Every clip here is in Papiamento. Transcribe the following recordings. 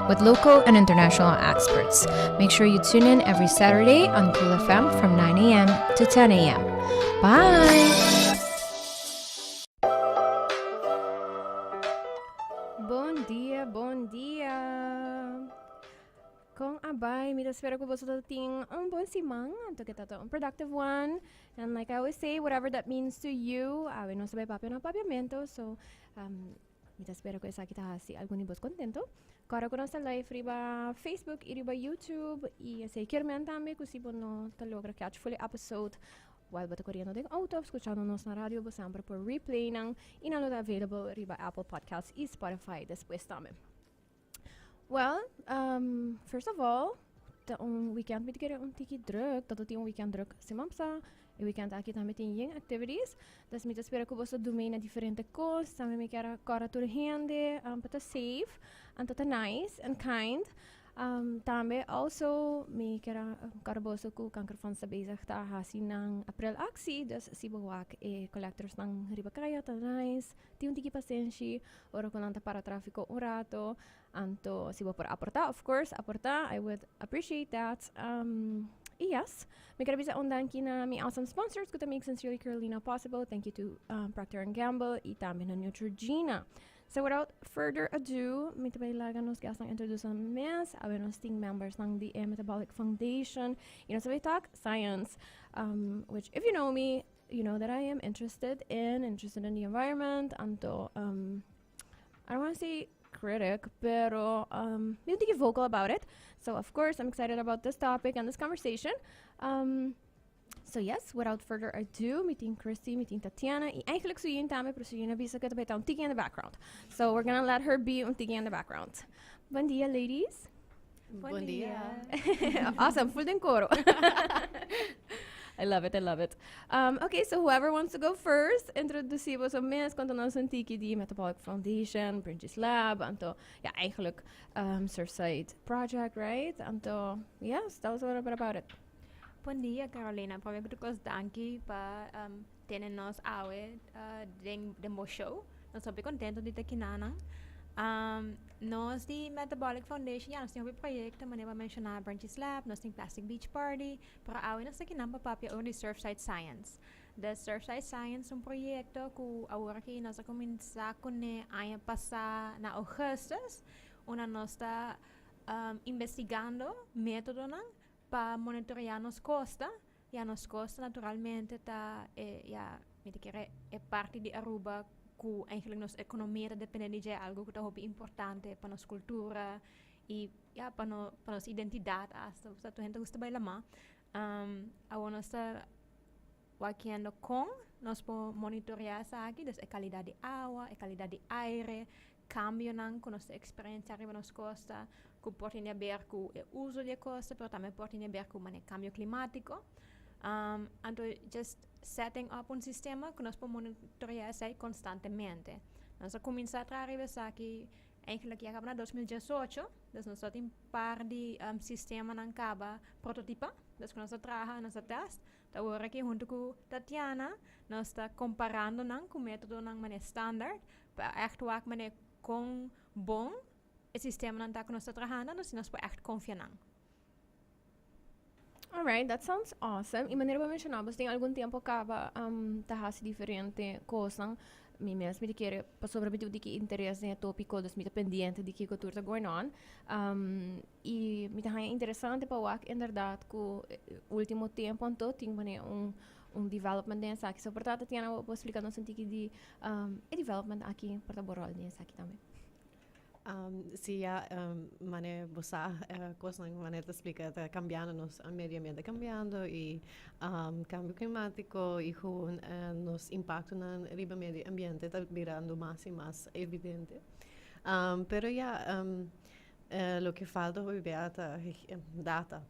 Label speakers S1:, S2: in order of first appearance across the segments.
S1: with local and international experts. Make sure you tune in every Saturday on Cool FM from 9 a.m. to 10 a.m. Bye! Bon dia, bon dia. Con a bay, mi ta spera cu boso tin un bon siman, anto cu ta un productive one. And like I always say, whatever that means to you, awe nos ta bay papia na papiamento, so mi ta spera cu esaki ta haci algun di bos contento. Corda cu nos ta live riba Facebook y riba YouTube y esey kier men tambe cu si bo no ta logra catch full e episode while bo ta coriendo den auto of scuchando nos na radio, bo semper por replay nan y nan lo ta available riba Apple Podcasts y Spotify despues tambe. Well, first of all, ta un weekend mi ta kere un tiki druk, ta tin un weekend druk siman pasa, e weekend aki tambe tin yen activities, dus mi ta spera ku boso do mee na diferente kos, tambe mi kier a kòrda tur hende pa ta safe, anto ta nice and kind. Tambe also mi kier a kòrda boso ku Kankerfonds ta bezig ta hasi nan april actie, dus si bo wak e collectorsnan riba kaya ta nice. Tin un tiki pasenshi ora ku nan ta para trafiko un rato. Anto si bo por aportá, of course, aportá. I would appreciate that. Y yes, mi ker bisa un danki na mi awesome sponsors ku ta make Sincerely Carolina possible. Thank you to Procter and Gamble y tambe na Neutrogena. So without further ado, mi ta bai laga nos guestnan introduce nan mes. Awe nos tin membersnan di e Metabolic Foundation y nos ta bai talk science, which if you know me, you know that I am interested in, interested in the environment, anto, I don't want to say critic, pero mi un tiki vocal about it. So of course I'm excited about this topic and this conversation. So yes, without further ado, mi tin Christy, mi tin Tatiana, y eigenlijk Suyin tambe, pero Suyin a bisa cu ta bay ta un tiki in the background. So we're gonna let her be un tiki in the background. Bon dia, ladies.
S2: Bon dia.
S1: Awesome, full den coro. I love it, I love it. Okay, so whoever wants to go first, introduci boso mes, conta nos un tiki di Metabolic Foundation, Bridges Lab, anto, ja, eigenlijk Surfside Project, right? Anto, yes, tell us a little bit about it.
S2: Bon dia, Carolina. Prome ku kos danki pa tene nos awe den bo show. Nos hopi contento di ta kinanan. Nos di Metabolic Foundation, ya, nos tin hopi proyecto, manera bo a menciona Brunchies Lab, nos tin Plastic Beach Party, pero awe nos ta kinan pa papia over di Surfside Science. The Surfside Science un proyecto cu awor aki nos a cuminsa cune aña pasa na augustus, unda nos ta investigando metodonan pa monitorea nos costa. Ya nos costa naturalmente ta e, ya, mi ta kere e parti di Aruba cu eigenlijk nos economia ta depende di dje, algo cu ta hopi importante pa nos cultura y ya pa no pa nos identidad hasta, pasobra tur hende ta gusta bai lama. Awor nos ta wakiendo con nos por monitorea esaki, dus e calidad di awa, e calidad di aire, cambionan cu nos ta experiencia riba nos costa cu por tin di haber cu e uso di e costa pero tambe por tin di haber cu manera cambio climatico. Anto just setting up un sistema cu nos por monitorea esey constantemente. Nos a cuminsa traha riba esaki eigenlijk ya caba na 2018, dus nos ta tin par di sistemanan caba prototipa, dus cu nos a traha, nos a test. Ta awor aki hunto cu Tatiana nos ta comparando nan cu metodonan manera standaard pa echt wak manera con bon e sistemanan ta cu nos ta trahando, anto si nos por echt confia nan.
S1: Alright, that sounds awesome. Y manera bo menciona, bos tin algun tempo caba ta haci diferente cosnan. Mi mes mi ta kere, pasobra mi tin un tiki interes den e topico, dus mi ta pendiente di kico tur ta going on. Y mi ta haña interesante pa wak inderdaad cu ultimo tempo anto tin manera un development den esaki. So por ta Tatiana bo por splica nos un tiki di e development aki, por ta bo rol den esaki tambe.
S3: Si ya mane bo sa cosnan mane ta splica ta cambiando, nos medio ambiente ta cambiando y cambio climatico y cu nos impactonan riba medio ambiente ta birando mas y mas evidente. Pero ya loke falta hopi bia ta data,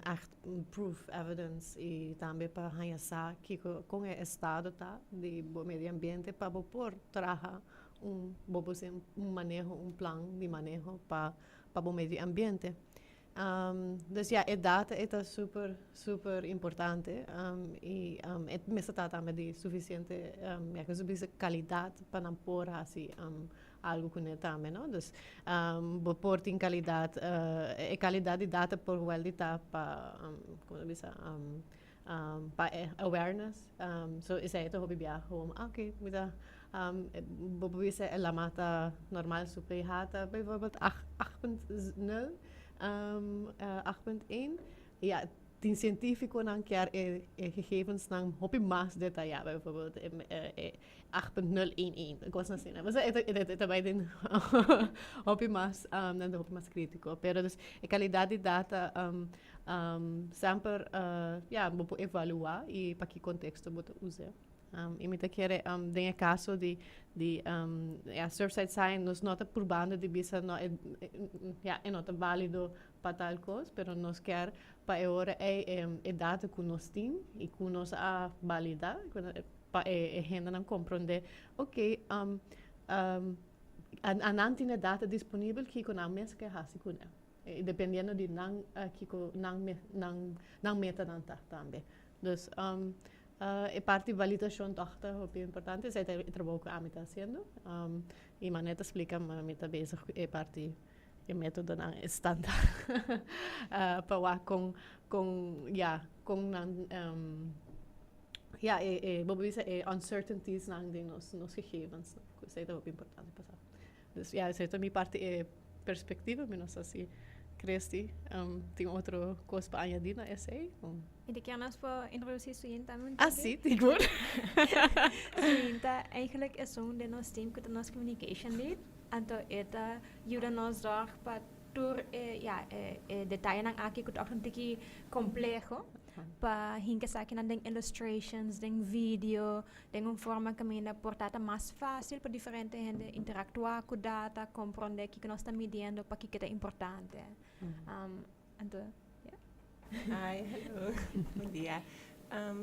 S3: echt proof, evidence y tambe pa haña sa kico con e estado ta di bo medio ambiente pa bo por traha un bo por haci un maneho, un plan di maneho pa pa bo medio ambiente. Dus ya e data e ta super super importante y e mester ta tambe di suficiente ya cu su bisa calidad pa nan por haci. Algo cu ne tambe, no? Dus bo por tin calidad, e calidad di data por wel di ta pa, como ta bisa, pa awareness. So esey ta hopi biaha gewoon, ah, ok, mi ta, bo por bisa e lama ta normal, su pH ta bijvoorbeeld 8.0, 8.1. Ja, tin cientificonan kier e gegevensnan hopi mas detaya, bijvoorbeeld e 8.011, cosnan asina. Pasobra e ta bay den hopi mas, nan ta hopi mas critico. Pero dus e calidad di data semper, ja, bo por evalua y pa ki contexto bo ta usa. Y mi ta kere den e caso di ja, Surfside Science, nos no ta purbando di bisa no, ja, e no ta valido pa tal cos, pero nos kier pa e ora ey e data cu nos tin y cu nos a valida, pa e hendenan comprende, ok, a nan tin e data disponibel, kico nan mes ke haci cune. Dependiendo di nan kico nan metanan ta tambe. Dus e parti validacion toch ta hopi importante. Esey ta e trabou cu ami ta haciendo. Y manera ta splica, mi ta bezig cu e parti e metodonan standaard pa wak con, ja, con nan, ja, e bo bisa e uncertainties nan den nos gegevens. Cu esey ta hopi importante pa sa. Dus ja, esey ta mi parti, e perspectiva. Mi no sa si Christy tin otro cos pa añadi na esey.
S2: Y di kier nos por introduci Suyin tambe un
S3: Ah, si, sigur.
S2: Suyin ta eigenlijk esun den nos team cu ta nos communication lead. Anto e ta yuda nos zorg pa tur e, ja, e detayenan aki cu ta un tiki compleho pa hinca esakinan den illustrations, den video, den un forma caminda por ta mas facil pa diferente hende interactua cu data, comprende kico nos ta midiendo, pakico ta importante. Anto, yeah.
S4: Hi, hello. Bon dia.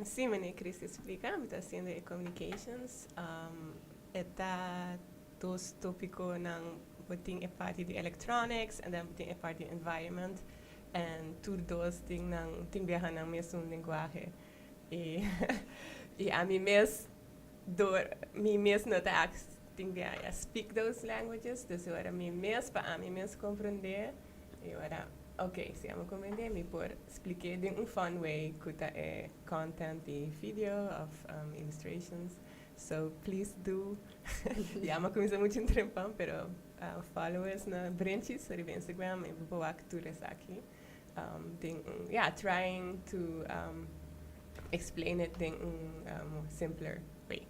S4: Si, manera Chris a splica, mi ta haciendo e communications. E ta dos topiconan: bo tin e parti di electronics and then bo tin e parti di environment, and tur dos tin nan tin biaha nan mesun lenguahe y ami mes door mi mes no ta tin biaha speak those languages. Dus ora mi mes, pa ami mes comprende y ora, ok, si ami comprende, mi por splica den un fun way cu ta e content di video of illustrations. So please do, ya mi a cuminsa mucho trempan, pero follow us na Brenchis riba Instagram y bo por wak tur esaki den un, yeah, trying to explain it den un simpler way.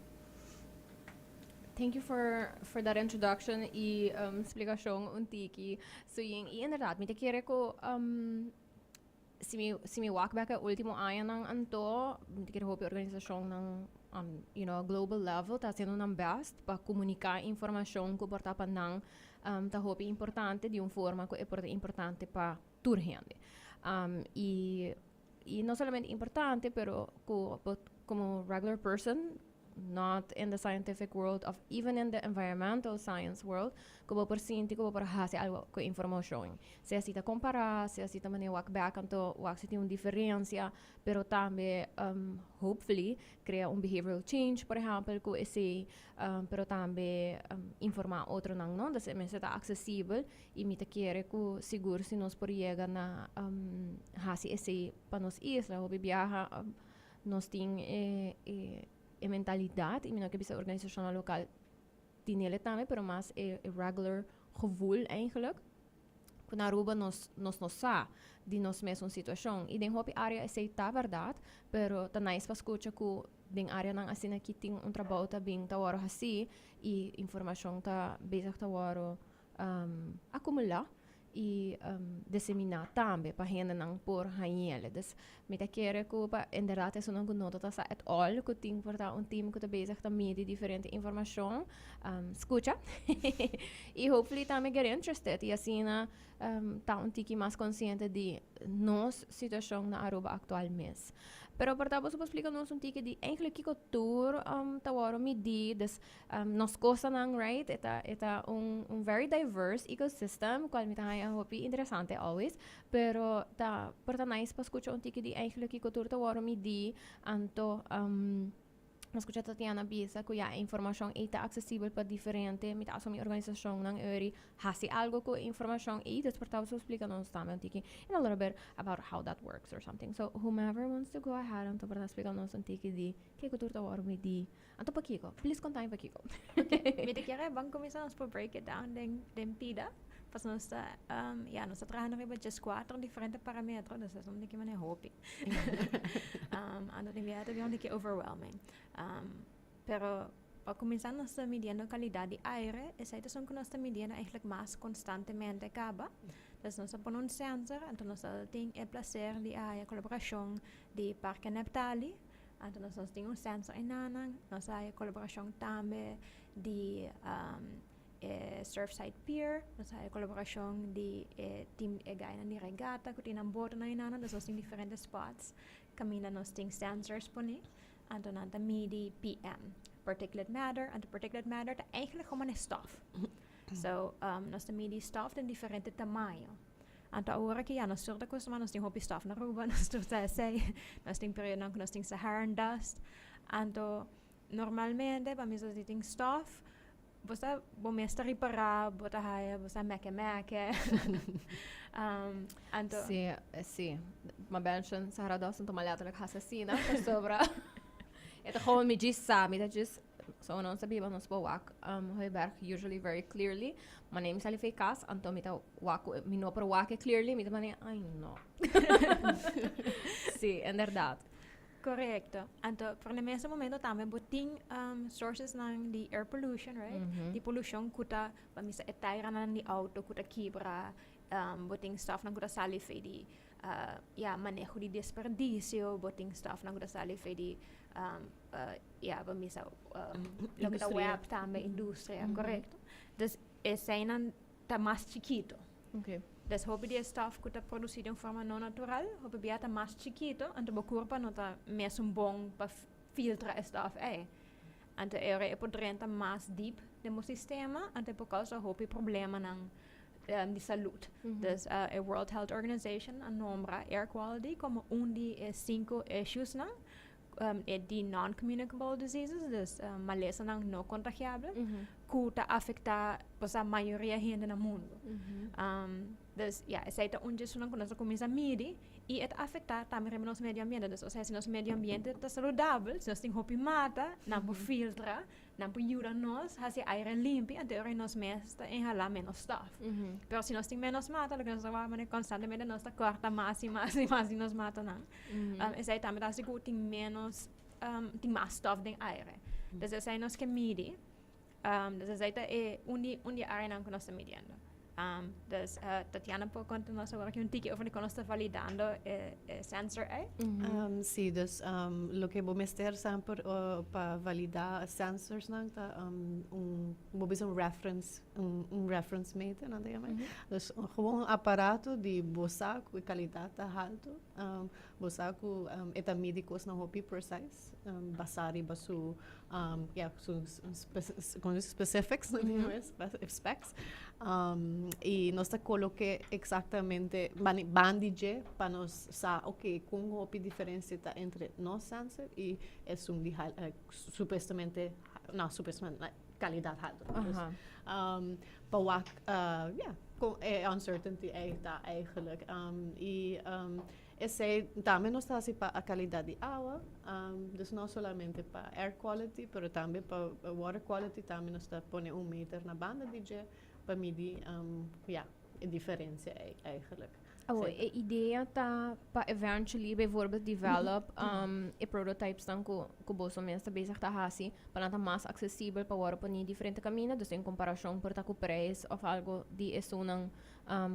S1: Thank you for that introduction y splicacion un tiki. So, y inderdaad, mi ta kere cu si mi wak back e ultimo añanan anto, mi ta kere hopi organisacionnan on global level ta haciendo nan best pa comunica informacion cu por ta pa nan ta hopi importante di un forma cu e por ta importante pa tur hende. Y no solamente importante, pero cu, but como regular person, not in the scientific world of even in the environmental science world, cu bo por sinti cu bo por haci algo cu informacion. Sea si ta compara, sea si ta manera wak back anto wak si tin un diferencia, pero tambe hopefully crea un behavioral change, por ehempel, cu esey, pero tambe informa otronan, no? Dus mester ta accesibel y mi ta kere cu sigur si nos por yega na haci esey pa nos isla. Hopi biaha nos tin e mentalidad, y mi no kier bisa organisacion local tin ele tambe, pero mas e regular gevoel eigenlijk cu na Aruba nos no sa di nos mes situacion. Y den hopi area esey ta berdad, pero ta nice pa scucha cu den areanan asina aki tin un trabou ta bin ta wordo haci y informacion ta bezig ta wordo acumula y disemina tambe pa hendenan por hañ'ele. Dus mi ta kere cu pa inderdaad esunnan cu no ta sa at all cu tin por ta un team cu ta bezig ta midi diferente informacion, scucha y hopefully tambe get interested y asina ta un tiki mas consciente di nos situacion na Aruba actual mes. Pero por ta boso por splica nos un tiki di eigenlijk kico tur ta wordo midi, dus nos costanan, right? E ta un very diverse ecosystem, cual mi ta haya hopi interesante always, pero ta por ta nice pa scucha un tiki di eigenlijk kico tur ta wordo midi, anto Mi scucha Tatiana bisa cu ya e informacion ei ta accesibel pa diferente, mi ta asumi organisacionnan eri haci algo cu e informacion ei, dus por ta boso splica nos tambe un tiki in a little bit about how that works or something. So whomever wants to go ahead anto por ta splica nos un tiki di kico tur ta worde midi. Anto pakico? Please conta mi pakico.
S2: Okay, mi ta kere ban cuminsa nos por break it down den pida. Pasobra nos ta, ya, nos ta trahando riba 14 diferente parametro, dus esaki un tiki manera hopi. Anto tin bia ta bira un tiki overwhelming. Pero pa cuminsa nos ta midiendo calidad di aire, esei ta esun cu nos ta midiendo eigenlijk mas constantemente caba. Dus nos ta pone un sensor, anto nos ta tin e placer di haya colaboracion di Parke Neptali, anto nos tin un sensor enanan, nos a haya colaboracion tambe di e Surfside Pier, nos a haya colaboracion di e team e gainan di regata cu tin nan botonan enanan, dus nos tin diferente spots caminda nos tin sensors poni, anto nan ta midi PM, particulate matter, anto particulate matter ta eigenlijk como e stof. So, nos ta midi stof den diferente tamaño. Anto awor aki ya nos tur ta costuma, nos tin hopi stof na Aruba, nos tur ta esey, nos tin periodonan cu nos tin Saharan dust, anto normalmente pa mi si tin stof, bo sa bo mes ta ripara, bo ta haya, bo sa meke meke. Anto
S1: Sí, sí. Ma benchen Sahara dust anto ma letterlijk asesina pasobra e ta gewoon mi djis sa, mi ta djis so nos ta biba nos por wak Hooiberg usually very clearly, ma ne mi sali for cas anto mi ta wak cu mi no por wak e clearly, mi ta mane ay no. Sí, inderdaad.
S2: Correcto. Anto, pero na mesmo momento tambe bo tin sources nan di air pollution, right? Di polucion cu ta, pa misa e tairanan di auto cu ta kibra, bo tin stofnan cu ta sali fe di, ya, maneho di desperdicio, bo tin stofnan cu ta sali fe di, ya, pa misa, loke ta web tambe, industria, correcto. Dus eseinan ta mas chikito. Dus hopi di e stof ku ta produsí den forma no natural, hopi bia ta mas chikito, anto bo kurpa no ta mesun bon pa filtra e stof ei. Anto e ora e por drenta mas diep den bo sistema, anto e por kousa hopi problemanan di salud. Dus e World Health Organization a nombra air quality komo un di e sinku issuesnan e di non-communicable diseases, dus malesanan no kontagiabel, ku ta afektá osea mayoria hende na mundu. Dus ya, esei ta un dje esunnan ku nos a kuminsá midi i e ta afektá tambe riba nos medio ambiente. Dus osea si nos medio ambiente ta saludabel, si nos tin hopi mata, nan por filtra, nan por yuda nos hasi aire limpi, anto e ora nos mes ta inhalá ménos stòf. Pero si nos tin ménos mata, loke nos ta wak manera konstantemente nos ta kòrta mas i mas i mas di nos matanan. Esei tambe ta hasi ku tin ménos, tin mas stòf den aire. Dus esei nos ke midi. Dus esei ta e un di un di e areanan ku nos ta midiendo. Dus Tatiana por konta nos awor aki un tiki over di kon nos ta validando e e sensor ei.
S3: Sí, dus loke bo mester semper pa validá sensorsnan ta un bo bisa un reference un reference meter nan ta yama. Dus gewoon un aparato di bo sa ku e kalidat ta haltu, bo sa ku e ta midi kosnan hopi precise basá riba su ja, su specifics, specs. Y nos ta coloke exactamente bandi dje pa nos sa, ok, con hopi diferencia ta entre nos sensor y esun di supuestamente, no, supuestamente, calidad halto. Dus, pa wak, ja, con e uncertainty ei ta eigenlijk. Y Esei tambe nos ta hasi pa a calidad di awa, dus no solamente pa air quality, pero tambe pa water quality tambe nos ta pone un meter na banda di dje pa midi, ya, e diferencia ei eigenlijk.
S1: Awor, e idea ta pa eventually bijvoorbeeld develop e prototypesnan cu boso mes ta bezig ta hasi pa nan ta mas accesibel pa worde poni diferente caminda, dus en comparacion por ta cu prijs of algo di esunnan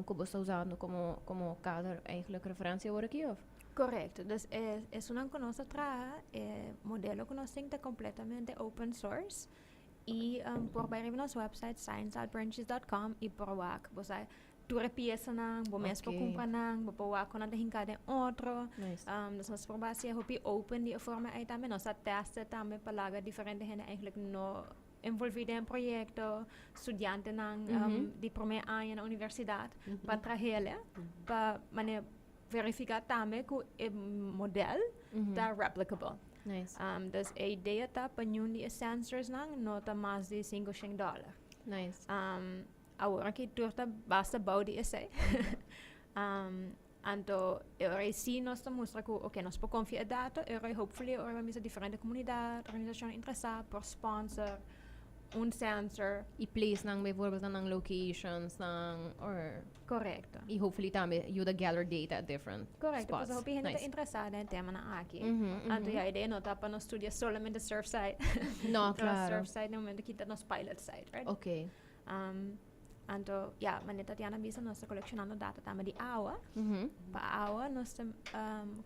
S1: cu bo sta usando como kader eigenlijk referencia awor aki of?
S2: Correcto, dus esunnan cu nos ta traha, e modelo cu nos tin ta completamente open source y por bay riba nos website science.branches.com y por wak bo sa tur e piesanan, bo mes por cumpra nan, bo por wak con nan ta hinca den otro. Dus nos por haci hopi open di e forma ey tambe, nos ta test tambe pa laga diferente hende eigenlijk no envolví den proyekto, studiantenan di promé aña na universidat pa trahele pa manera verifiká tambe ku e modèl ta replicable.
S1: Nice.
S2: Dus e idea ta pa niun di e sensors nan no ta mas di $500.
S1: Nice.
S2: Awor aki tur ta basta bou di esei. Anto e ora ei si nos ta mustra ku oke nos por konfia e data, e ora ei hopefully ora bo misa diferente komunidat, organisashon interesá por sponsor un sensor.
S1: I place nan bijvoorbeeld na nan locations nan or.
S2: Korekto.
S1: I hopefully tambe yuda gather data at different
S2: Korekto,
S1: spots.
S2: pasobra hopi hende ta
S1: Nice.
S2: interesá den e temanan aki. Anto ya idea no ta pa nos studia solamente Surfside.
S1: No,
S2: Pero
S1: claro.
S2: Surfside na momento kita nos pilot site, right?
S1: Ok.
S2: Anto, ya, manera Tatiana bisa, nos ta kolekshonando data tambe di awa. Pa awa nos ta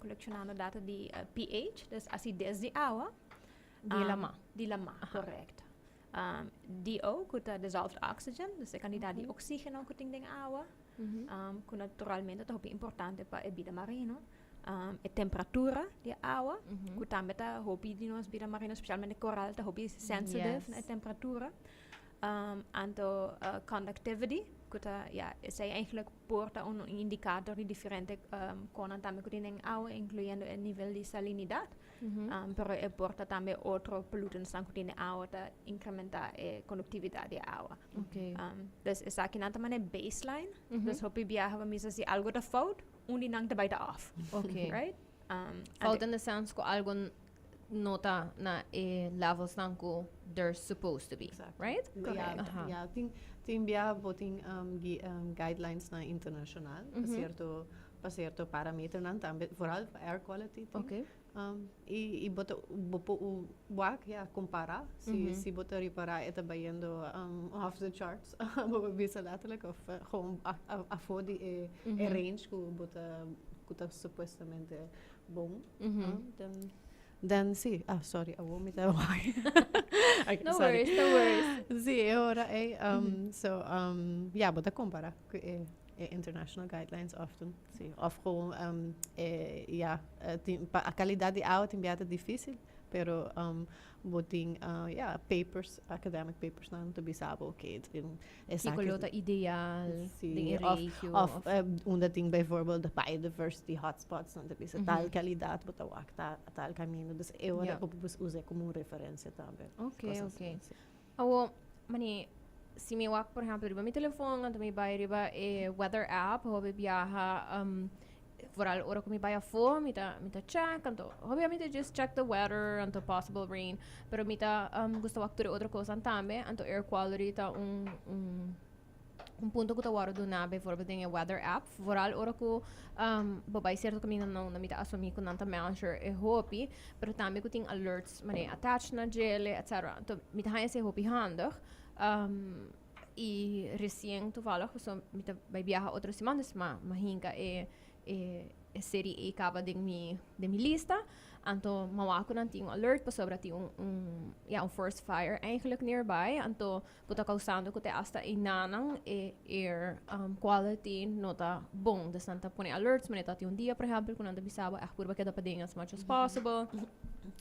S2: kolekshonando data di pH, dus asides di awa.
S1: Di lama.
S2: Di lama, korekto. DO, ku ta dissolved oxygen, dus e kantidat di oksígeno ku tin den awa, ku naturalmente ta hopi importante pa e bida marino. E temperatura di e awa, ku tambe ta hopi di nos bida marino, spesialmente koral, ta hopi sensitive na e temperatura. Anto conductivity, ku ta, ya, esei eigenlijk por ta un indikator di diferente konan tambe ku tin den awa, inkluyendo e nivel di salinidat. Pero e por ta tambe otro pollutantsnan ku tin den awa ta inkrementá e konduktividat di e awa. Dus esakinan ta manera baseline. Dus hopi biaha bo misa si algo ta fout, un di nan ta bai ta off. Right?
S1: Fout in the sense ku algo no ta na e levelsnan ku they're supposed to be, right?
S3: Ja, ja, tin biaha bo tin guidelines nan internashonal pa sierto pa sierto parameternan tambe, vooral pa air quality tin. I bo ta bo por wak, ja, kompara si si bo ta ripará e ta bayendo off the charts, bo por bisa letterlijk, of gewoon afó di e range ku bo ta ku ta supuestamente bon. Dan dan si, ah sorry awor mi ta wak.
S1: No worries, no worries.
S3: Si e ora ei so ja bo ta kompara ku e e international guidelines often si of gewoon e ja tin pa a calidad di awa tin bia ta dificil pero bo tin ja papers academic papers nan ta bisa bo oke tin
S1: esaki Kiko lo ta ideal
S3: si
S1: den e
S3: of
S1: regio
S3: of unda tin bijvoorbeeld de biodiversity hotspots nan ta bisa tal calidad bo ta wak ta tal caminda dus e ora bo por usa como un referencia tambe
S1: Oke oke. Awo, mane, si mi wak por ehempel riba mi telefon, anto mi bai riba e weather app, hopi biaha, vooral ora ku mi bai afó, mi ta mi ta check, anto hopi mi ta just check the weather, anto possible rain, pero mi ta gusta wak tur e otro kosnan tambe, anto air quality ta un un un punto ku ta wòrdu duná bijvoorbeeld den e weather app, vooral ora ku bo bai sierto kaminda nan mi ta asumí ku nan ta measure e hopi, pero tambe ku tin alerts manera attached na djele etcetera. Anto mi ta haña esei hopi handig i resien toevallig pasobra mi ta bai biaha otro siman dus mi a hinka e e serie ei kaba den mi den mi lista. Anto mi a wak ku nan tin un alert pasobra tin un un ya un forest fire eigenlijk nearby anto ku ta kausando ku te asta einanan e air quality no ta bon. Dus nan ta pone alerts manera ta tin un dia por ehempel ku nan ta bisa bo ègt purba keda paden as much as possible.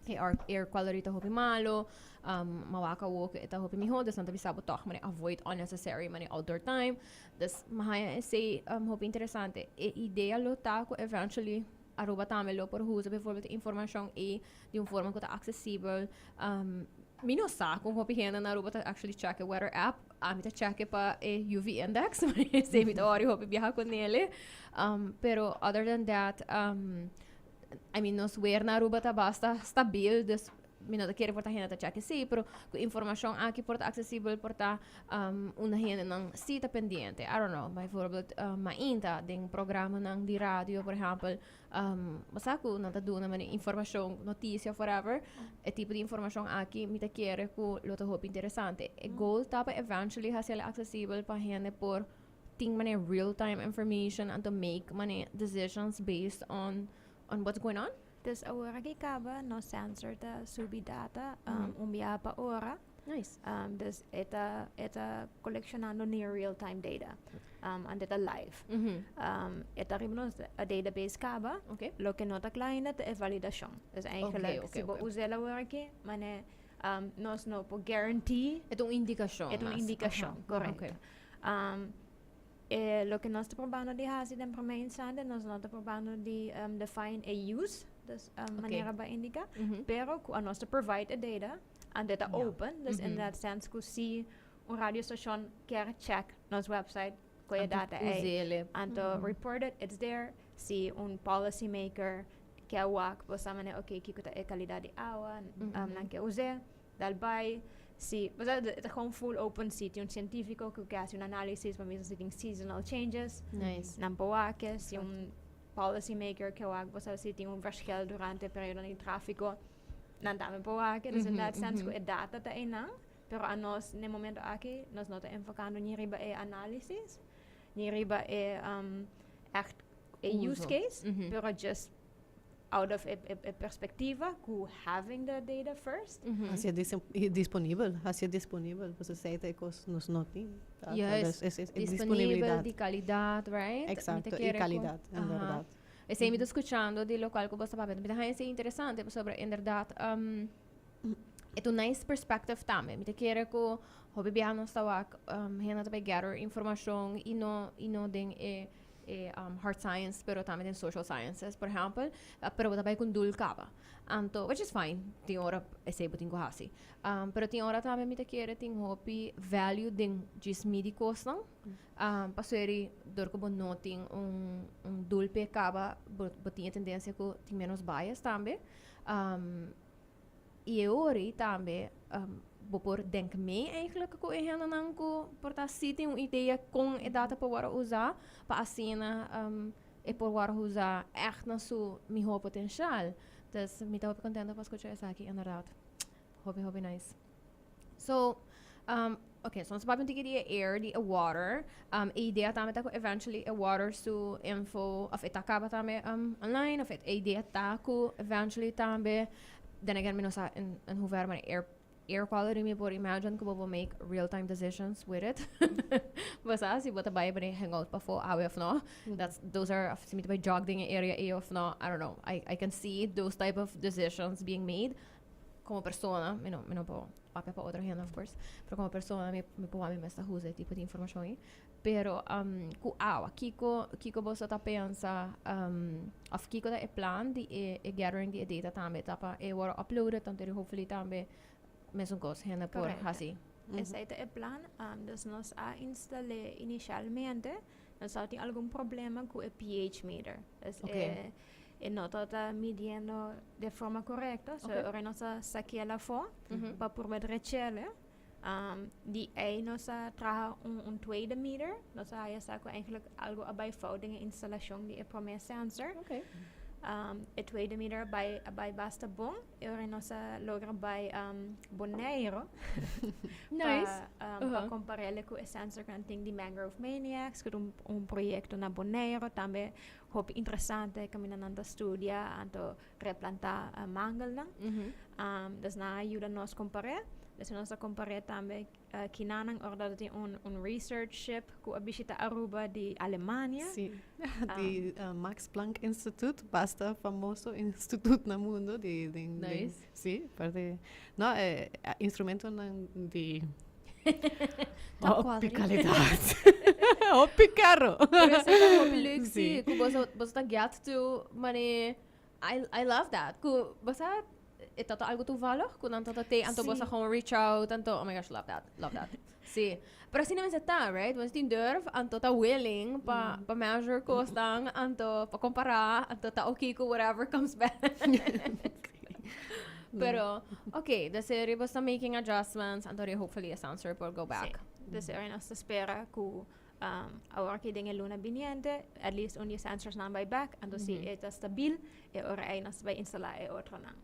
S1: E air quality ta hopi malo. Ma wak awor ku e ta hopi mihó dus nan ta bisa bo tòg manera avoid unnecessary manera outdoor time. Dus mi haña esei hopi interesante. E idea lo ta ku eventually Aruba tambe lo por usa bijvoorbeeld e informacion ei di un forma cu ta accesibel. Mi no sa con hopi hende na Aruba ta actually check e weather app. Ami ta check e pa e UV index, esei mi ta ori hopi biaha con ele. Pero other than that, I mean, nos weer na Aruba ta basta stabiel, dus mi no ta kere por ta hende ta check esei, pero cu informacion aki por ta accesibel por ta unda hendenan si ta pendiente. I don't know, bijvoorbeeld mainta den programanan di radio, por ehempel, bo sa cu nan ta duna mane informacion, noticia of whatever, e tipo di informacion aki mi ta kere cu lo ta hopi interesante. E goal ta pa eventually haci el accesibel pa hende por tin mane real time information anto make mane decisions based on on what's going on.
S2: Dus awor aki kaba nos sensor ta subi data un biaha pa ora.
S1: Nice.
S2: Dus e ta e ta kolekshonando near real time data. Anto e ta live. E ta riba nos database kaba. Loke no ta kla ainda ta e validashon. Dus eigenlijk si bo usa el awor aki mane nos no por guarantee.
S1: E ta un indikashon
S2: E ta un indikashon, korekto. E loke nos ta probando di hasi den prome instante, nos no ta probando di define e use. Dus manera bo a indica. Pero cu nos ta provide e data and data open. Dus in that sense cu si un radiostation kier check nos website cu e data ey. Anto report it, it's there. Si un policy maker kier wak bo sa manera, okay, kico ta e calidad di awa, nan kier use, dal bay. Si, bo sa, e ta gewoon full open. Si tin un cientifico cu kier haci un analisis pa mira si tin seasonal changes, nan por wak. Si un policy maker kier wak, bo sa, si tin un verschil durante e periodo di trafico, nan tambe por wak. Dus in that sense cu e data ta eynan, pero anos na e momento aki nos no ta enfocando ni riba e analisis, ni riba e echt e use case, pero just out of e perspectiva cu having the data first.
S3: Haci disponibel, haci disponibel, pasobra esey ta e cos nos no tin.
S1: Juist, disponibel di calidad, right?
S3: Exacto, y calidad, en berdad.
S1: Esey mi ta scuchando di locual cu bo ta papia. Mi ta haña esey interesante pasobra inderdaad e ta un nice perspective tambe. Mi ta kere cu hopi biaha nos ta wak hende ta bay gather informacion y no den e hard science, pero tambe den social sciences, por ehempel, pero bo ta bay cu un doel caba. Anto, which is fine, tin ora esey bo tin cu haci. Pero tin ora tambe mi ta kere tin hopi value den djis midi cosnan. Pasobra door cu bo no tin un doel pe caba, bo tin e tendencia cu tin menos bias tambe. Y e ori tambe bo por denk mee eigenlijk cu e hendenan cu por ta si tin un idea con e data por wordo usa pa asina e por wordo usa echt na su miho potencial. Dus mi ta hopi contento pa scucha esaki, inderdaad. Hopi, hopi nice. So, okay, so nos papia un tiki di e air, di e water. E idea tambe ta cu eventually e water su info, of e ta caba tambe online, of e idea ta cu eventually tambe, then again, mi no sa in hoeverre, maar air quality mi por imagine cu bo por make real-time decisions with it. Bo sa, si bo ta bay bay hang out pafo awe of no. Those are, of si mi ta bay jog den e area ey of no, I don't know. I can see those type of decisions being made como persona, mi no por papia pa otro hende, of course, pero como persona mi por mi mes ta usa e tipo di informacion ey. Pero cu awa, kico boso ta pensa, of kico ta e plan di e gathering di e data tambe? Ta pa e wordo uploaded, anto hopefully tambe mesun cos hende por haci.
S2: Esey ta e plan. Dus nos a instala inicialmente, nos a tin algun problema cu e pH meter. Dus e no ta midiendo di forma corecto. So ora nos a saca afo pa por drech'e. Di ey nos a traha un tweede meter. Nos a haya sa cu eigenlijk algo a bay fout den e instalacion di e prome sensor. E tweede meter a bay basta bon. Y ora nos a logra bay Bonaire pa compara cu e sensor cu tin di Mangrove Maniacs, cu un proyecto na Bonaire tambe hopi interesante, caminda nan ta studia anto replanta mangelnan. Dus nan a yuda nos compara. Dus nos a compara tambe kinanan ora tin un research ship cu a bishita Aruba di Alemania.
S3: Si, di Max Planck Institute, basta famoso instituto na mundo di si, parti no, instrumentonan di
S1: top
S3: hopi
S1: quality.
S3: Calidad. Hopi caro.
S1: Pero esey ta hopi leuk, si. Cu boso ta get to money. I love that. Cu boso e ta algo toevallig cu nan ta te anto boso gewoon reach out anto, oh my gosh, love that. Love that. Si. Pero asina mester ta, right? Boso tin durf anto ta willing pa measure cosnan anto pa compara anto ta okay cu whatever comes back. Pero, okay, dus eri boso ta making adjustments anto hopefully a sensor por go back.
S2: Si. Dus eri nos ta spera cu awor cu den e luna biniente, at least un di e sensors nan bay back, anto si e ta stabil, e ora ey nos bay instala e otronan.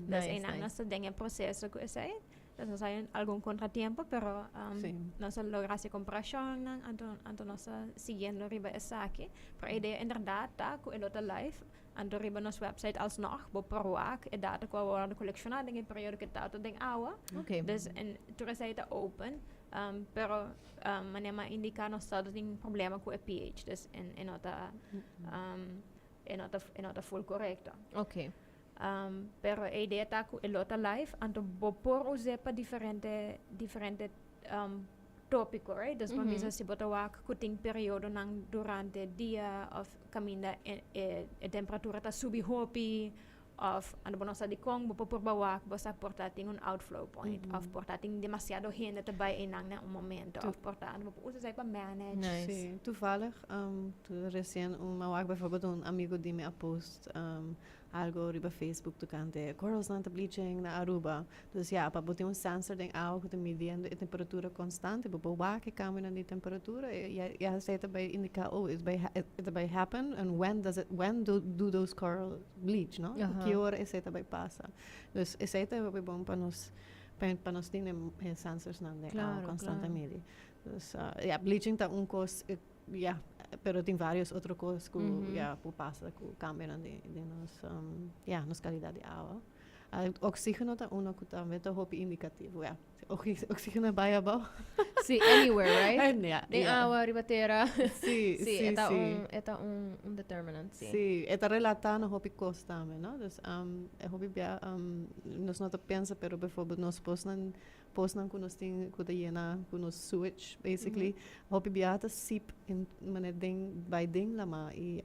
S2: Dus eynan nos ta den e proceso cu esey. Dus nos hay algun contratiempo, pero nos a logra haci comparacionnan, anto nos ta siguiendo riba esaki. Pero e idea inderdaad ta cu e lo ta live, anto riba nos website alsnog, bo por wak e data cu a wordo colecciona den e periodo cu e ta den awa. Dus en tur esey ta open, pero manera mi a indica, nos ta tin problema cu e pH, dus e no ta full corecto. Pero e idea ta cu e lo ta live, anto bo por usa pa diferente topico, right? Dus pa bisa si bo ta wak cu tin periodonan durante dia of caminda e temperatura ta subi hopi. Of anto bo no sa dikon bo por purba wak bo sa por ta tin un outflow point of por ta tin demasiado hende ta bai einan na un momento of por ta anto bo por usa esei pa manage.
S1: Nice.
S3: Sí, toevallig, recien un m'a wak bijvoorbeeld un amigo di mi a post algo riba Facebook tocante coralsnan ta bleaching na Aruba. Dus ja, pa bo tin un sensor den awa cu ta midiendo e temperatura constante, bo por wak e cambionan di temperatura y ya ya esey ta bay indica, oh, it bay it ta bay happen and when does it when do do those coral bleach, no? Ki ora esey ta bay pasa. Dus esey ta hopi bon pa nos pa nos tin e sensorsnan den awa constante midi. Dus ja, bleaching ta un cos, ja, pero tin varios otro cos cu ja por pasa cu cambionan di di nos ja nos calidad di awa. Oxigeno ta uno cu tambe ta hopi indicativo, ja. Oxigeno bay abao.
S1: Sí, anywhere, right?
S3: Ja,
S1: Den
S3: ja.
S1: awa, riba tera.
S3: Sí,
S1: Sí,
S3: sí,
S1: e ta
S3: sí.
S1: un, e ta un, un determinant, sí.
S3: Sí, e ta relata na hopi cos tambe, no? Dus, e hopi bia, nos no ta pensa, pero bijvoorbeeld nos posnan, posnan cu nos tin, cu ta yena cu nos sewage, basically, hopi bia ta seep in, manera den, bay den lama y,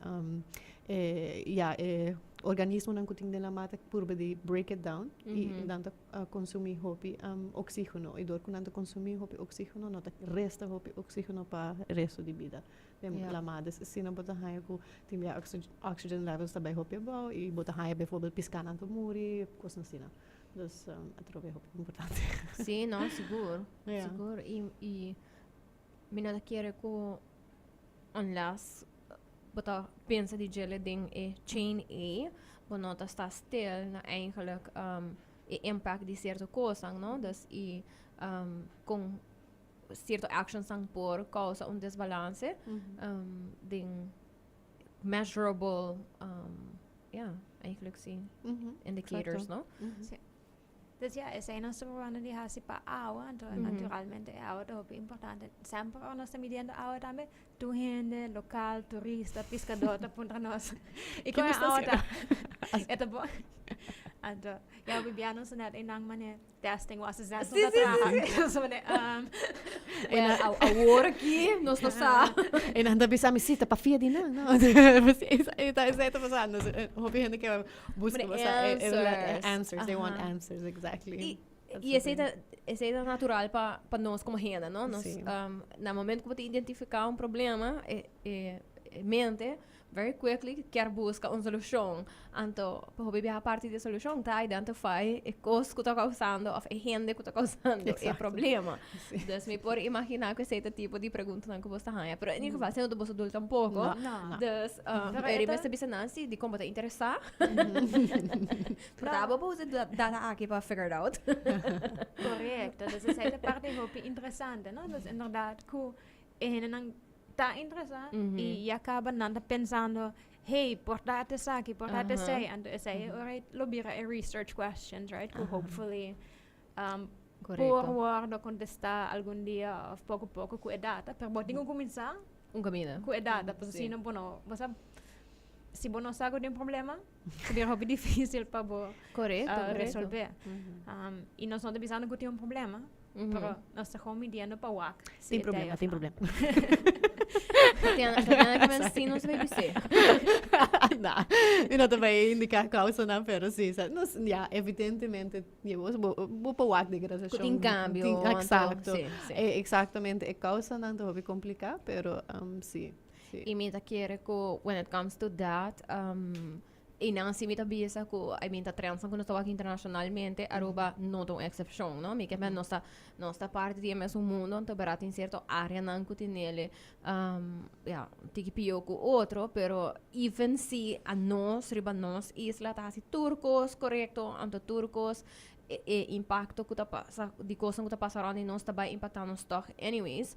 S3: e, ja, e organismonan cu tin den lama ta purba di break it down y nan ta consumi hopi oxigeno y door cu nan ta consumi hopi oxigeno no ta resta hopi oxigeno pa resto di bida den lama. Dus asina bo ta haya cu tin bia oxygen levels ta bay hopi abao y bo ta haya bijvoorbeeld piscanan ta muri, cosnan asina. Dus atrobe hopi importante.
S1: Sí, no, sigur. Sigur. Y mi no ta kere cu unless bo ta pensa di djele den e chain ei, bo no ta sta stil na eigenlijk e impact di cierto cosnan, no? Dus y con cierto actionsnan por causa un desbalance den measurable, ja, eigenlijk si, indicators, no?
S2: Sí. Dus ja, esei nos ta probando di hasi pa awa, anto naturalmente e awa ta hopi importante. Semper ora nos ta midiendo awa tambe, tur hende, lokal, turista, piskadó ta puntra nos, I kon e awa ta? E ta bon? Anto, ya hopi bia nos ta net einan manera testing was e sensor ta traha. So manera,
S1: Well, awor aki nos no sa.
S3: E nan ta bisa mi, si, ta pafia di nan, no? Esei ta pasando. Hopi hende ke Busca
S1: But
S3: basta
S1: answers.
S3: answers. They want answers, exactly.
S1: Y,
S3: That's
S1: y
S3: the
S1: esey
S3: thing.
S1: ta, esey ta natural pa, pa nos como hende, no? Nos,
S3: Sí.
S1: Na momento cu bo ta identifica un problema, e, e, e mente very quickly kier busca un solucion. Anto, pa hopi biaha parti di e solucion ta identify e cos cu ta causando of e hende cu ta causando e problema.
S3: Sí.
S1: Dus mi por imagina cu esey ta tipo di preguntanan cu bo ta haya. Pero in ieder geval, esey no ta boso doel tampoco.
S3: No.
S2: No.
S1: Dus,
S2: Pero
S1: eri
S2: e ta-
S1: mester bisa nan si dikon bo ta interesá. Pero ta bo por usa data aki pa figure it out.
S2: Correcto. Dus esei ta parti hopi interesante, no? Dus inderdaad ku e hendenan ta interesá i ya kaba nan ta pensando, hey, por ta esaki, por ta esei. Anto esei e ora lo bira e research questions, right? Ku hopefully por wordo contestá algun dia of poko poko ku e data. Pero bo tin ku kuminsá
S1: Un kaminda.
S2: Ku e data, pasobra si no bo no, bo sa, si bo no sa ku tin un problema, ta bira hopi difícil pa bo resolvé. I nos no ta bisando ku tin un problema, pero nos ta gewoon midiendo pa wak
S3: si Tin problema, tin problema.
S1: Tatiana, Tatiana ke men si nos bay bis'é.
S3: No, mi no ta bay indiká kousanan, pero si, sa, nos, ya, evidentemente Je bo, bo, bo por wak degradacion.
S1: Cu tin cambio,
S3: Tin,
S1: anto,
S3: exacto.
S1: sí, sí.
S3: Exactamente. E causanan ta hopi complica, pero sí, sí.
S1: Y mi ta kere cu when it comes to that, y nan si mi ta bisa cu, I mean, ta trendnan cu nos ta wak internacionalmente, Aruba no ta un excepcion, no? Mi ke men nos ta, nos ta parti di e mesun mundo, anto bera tin cierto areanan cu tinele, ya, tiki pio cu otro, pero even si a nos riba nos isla ta haci tur cos corecto, anto tur cos e, e impacto cu ta pasa, di cosnan cu ta pasa rond di nos ta bay impacta nos toch anyways,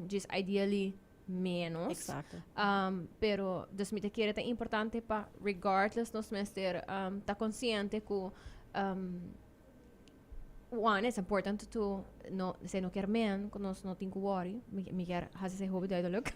S1: just ideally menos. Pero, dus mi ta kere ta importante pa regardless nos mester ta consciente cu one, it's important to no, esei no kier men ku nos no tin ku worry. Mi, mi kier hasi esei hopi duidelijk.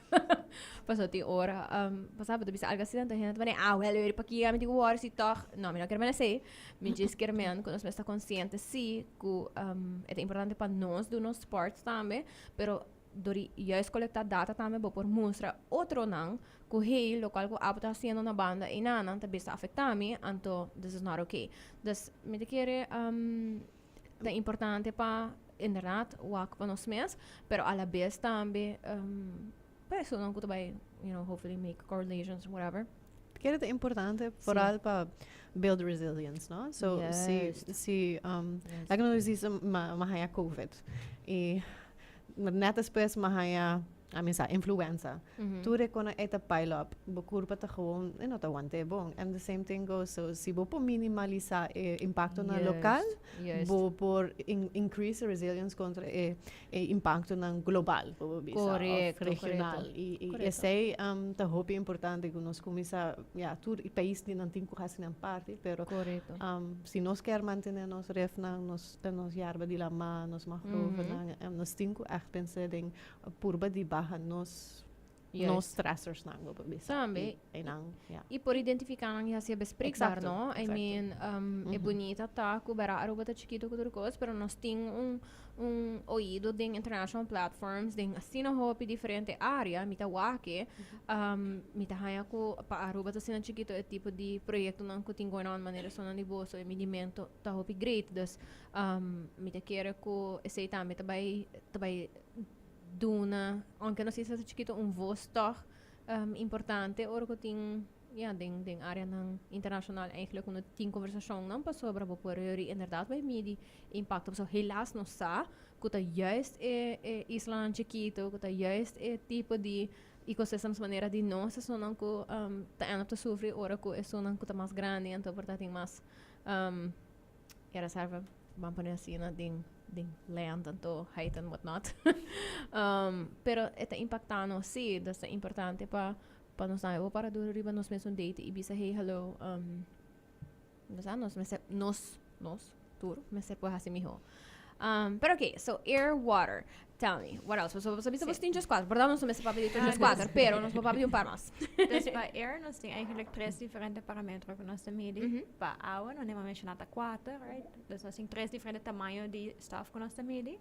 S1: Pasobra tin ora, bo sa, bo ta bisa algu asina, anto hende ta pone, ah, wel, weri pakia mi tin ku worry si tòg. No, mi no kier men esei. Mi djis kier men ku nos mester ta konsiente si ku e ta importante pa nos do nos part tambe, pero. Dor di juist colecta data tambe bo por mustra otronan cu hey, locual cu abo ta haciendo na banda einanan ta bisa afecta mi, anto this is not okay. Dus mi ta kere ta importante pa inderdaad wak pa nos mes, pero a la bes tambe pa esunnan cu ta bay hopefully make correlations, whatever.
S3: Kere ta importante vooral pa build resilience, no? So si si laga nos bisa mi a haya COVID y net despues mi a haya I mean sa influenza. Tur e kona ei ta pile up. Bo kurpa ta gewoon e no ta want'é bon. And the same thing goes, so si bo por minimalisa e impaktonan lokal, bo por increase e resilience kontra e e impaktonan global, bo por bisa, of regional. I esei ta hopi importante ku nos kuminsá, ya, tur e paisnan tin ku hasi nan parti, pero si nos kier mantené nos refnan, nos nos yerba di lamá, nos mangrovenan, nos tin ku ègt pensa den purba di baha nos nos stressorsnan, bo por bisa.
S1: Tambe.
S3: Einan, ya.
S1: I por identifiká nan i hasié bespreekbaar, no? I mean, e bunita ta ku bera Aruba ta chikito ku tur kos, pero nos tin un un oido den international platforms den asina hopi diferente área. Mi ta wak e, mi ta haña ku pa Aruba ta asina chikito e tipo di proyektonan ku tin going on manera esunnan di boso e midimento ta hopi great. Dus mi ta kere ku esei tambe ta bai ta bai duna, aunke nos isla ta chikito, un voz tog importante ora ku tin ya den den areanan internashonal eigenlijk ku no tin konversashonnan pasobra bo por yori inderdaad bai midi impakto. Pasobra helaas nos sa ku ta juist e e islanan chikito, ku ta juist e tipo di ecosystems manera di nos esunnan ku ta end up ta sufri ora ku esunnan ku ta mas grandi anto por ta tin mas e reserva ban pone asina den den land anto height and what not. Pero e ta impacta nos si, dus ta importante pa pa nos tambe por para duro riba nos mesun date y bisa hey hallo nos nos mester nos nos tur mester por haci miho. Pero ok, so air, water. Tell me, what else? Pasobra bo sa bisa bo tin djes kuater. Por nos no mester papia di tur djes kuater, pero nos por papia di un par mas.
S2: Dus pa air nos tin eigenlijk tres diferente parametro ku nos ta midi. Pa awa nos a menshoná ta kuater, right? Dus nos tin tres diferente tamaño di stof ku nos ta midi.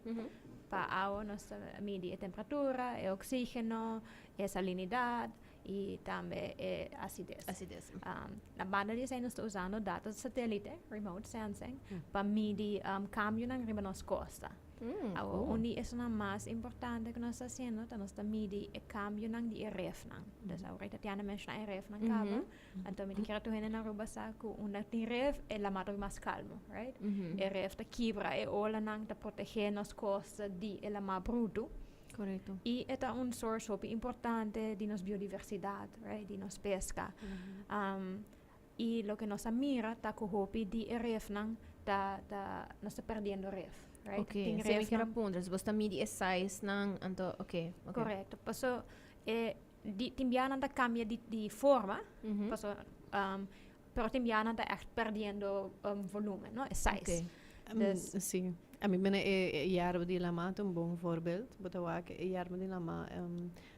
S2: Pa awa nos ta midi e temperatura, e oxígeno, e salinidat i tambe e asides.
S1: Asides.
S2: Na banda di esei nos ta usando data satélite, remote sensing, pa midi kambionan riba nos kosta. Awor, un di esunnan mas importante ku nos ta hasiendo ta nos ta midi e kambionan di e refnan. Dus awor Tatiana menshoná e refnan kaba. Anto mi ta kere tur hende na Aruba sa ku unda tin ref e lamá ta mas kalmo, right? E ref ta kibra e olanan, ta protegé nos kosta di e lamá brutu.
S1: Korekto.
S2: I e ta un source hopi importante di nos biodiversidat, right? Di nos peska. I loke nos a mira ta ku hopi di e refnan ta ta nos ta perdiendo ref, right?
S1: Ok,
S2: Tin
S1: si mi kier a
S2: refnan.
S1: puntra, si bo ta midi e sizenan, anto ok, ok.
S2: Korekto, paso e di tin bianan ta kambia di di forma, paso pero tin bianan ta ègt perdiendo volumen, no, e size.
S1: Ok.
S2: Dus.
S3: Si, a mi mene e yerba di lama ta un bon voorbeeld. Bo ta wak e yerba di lama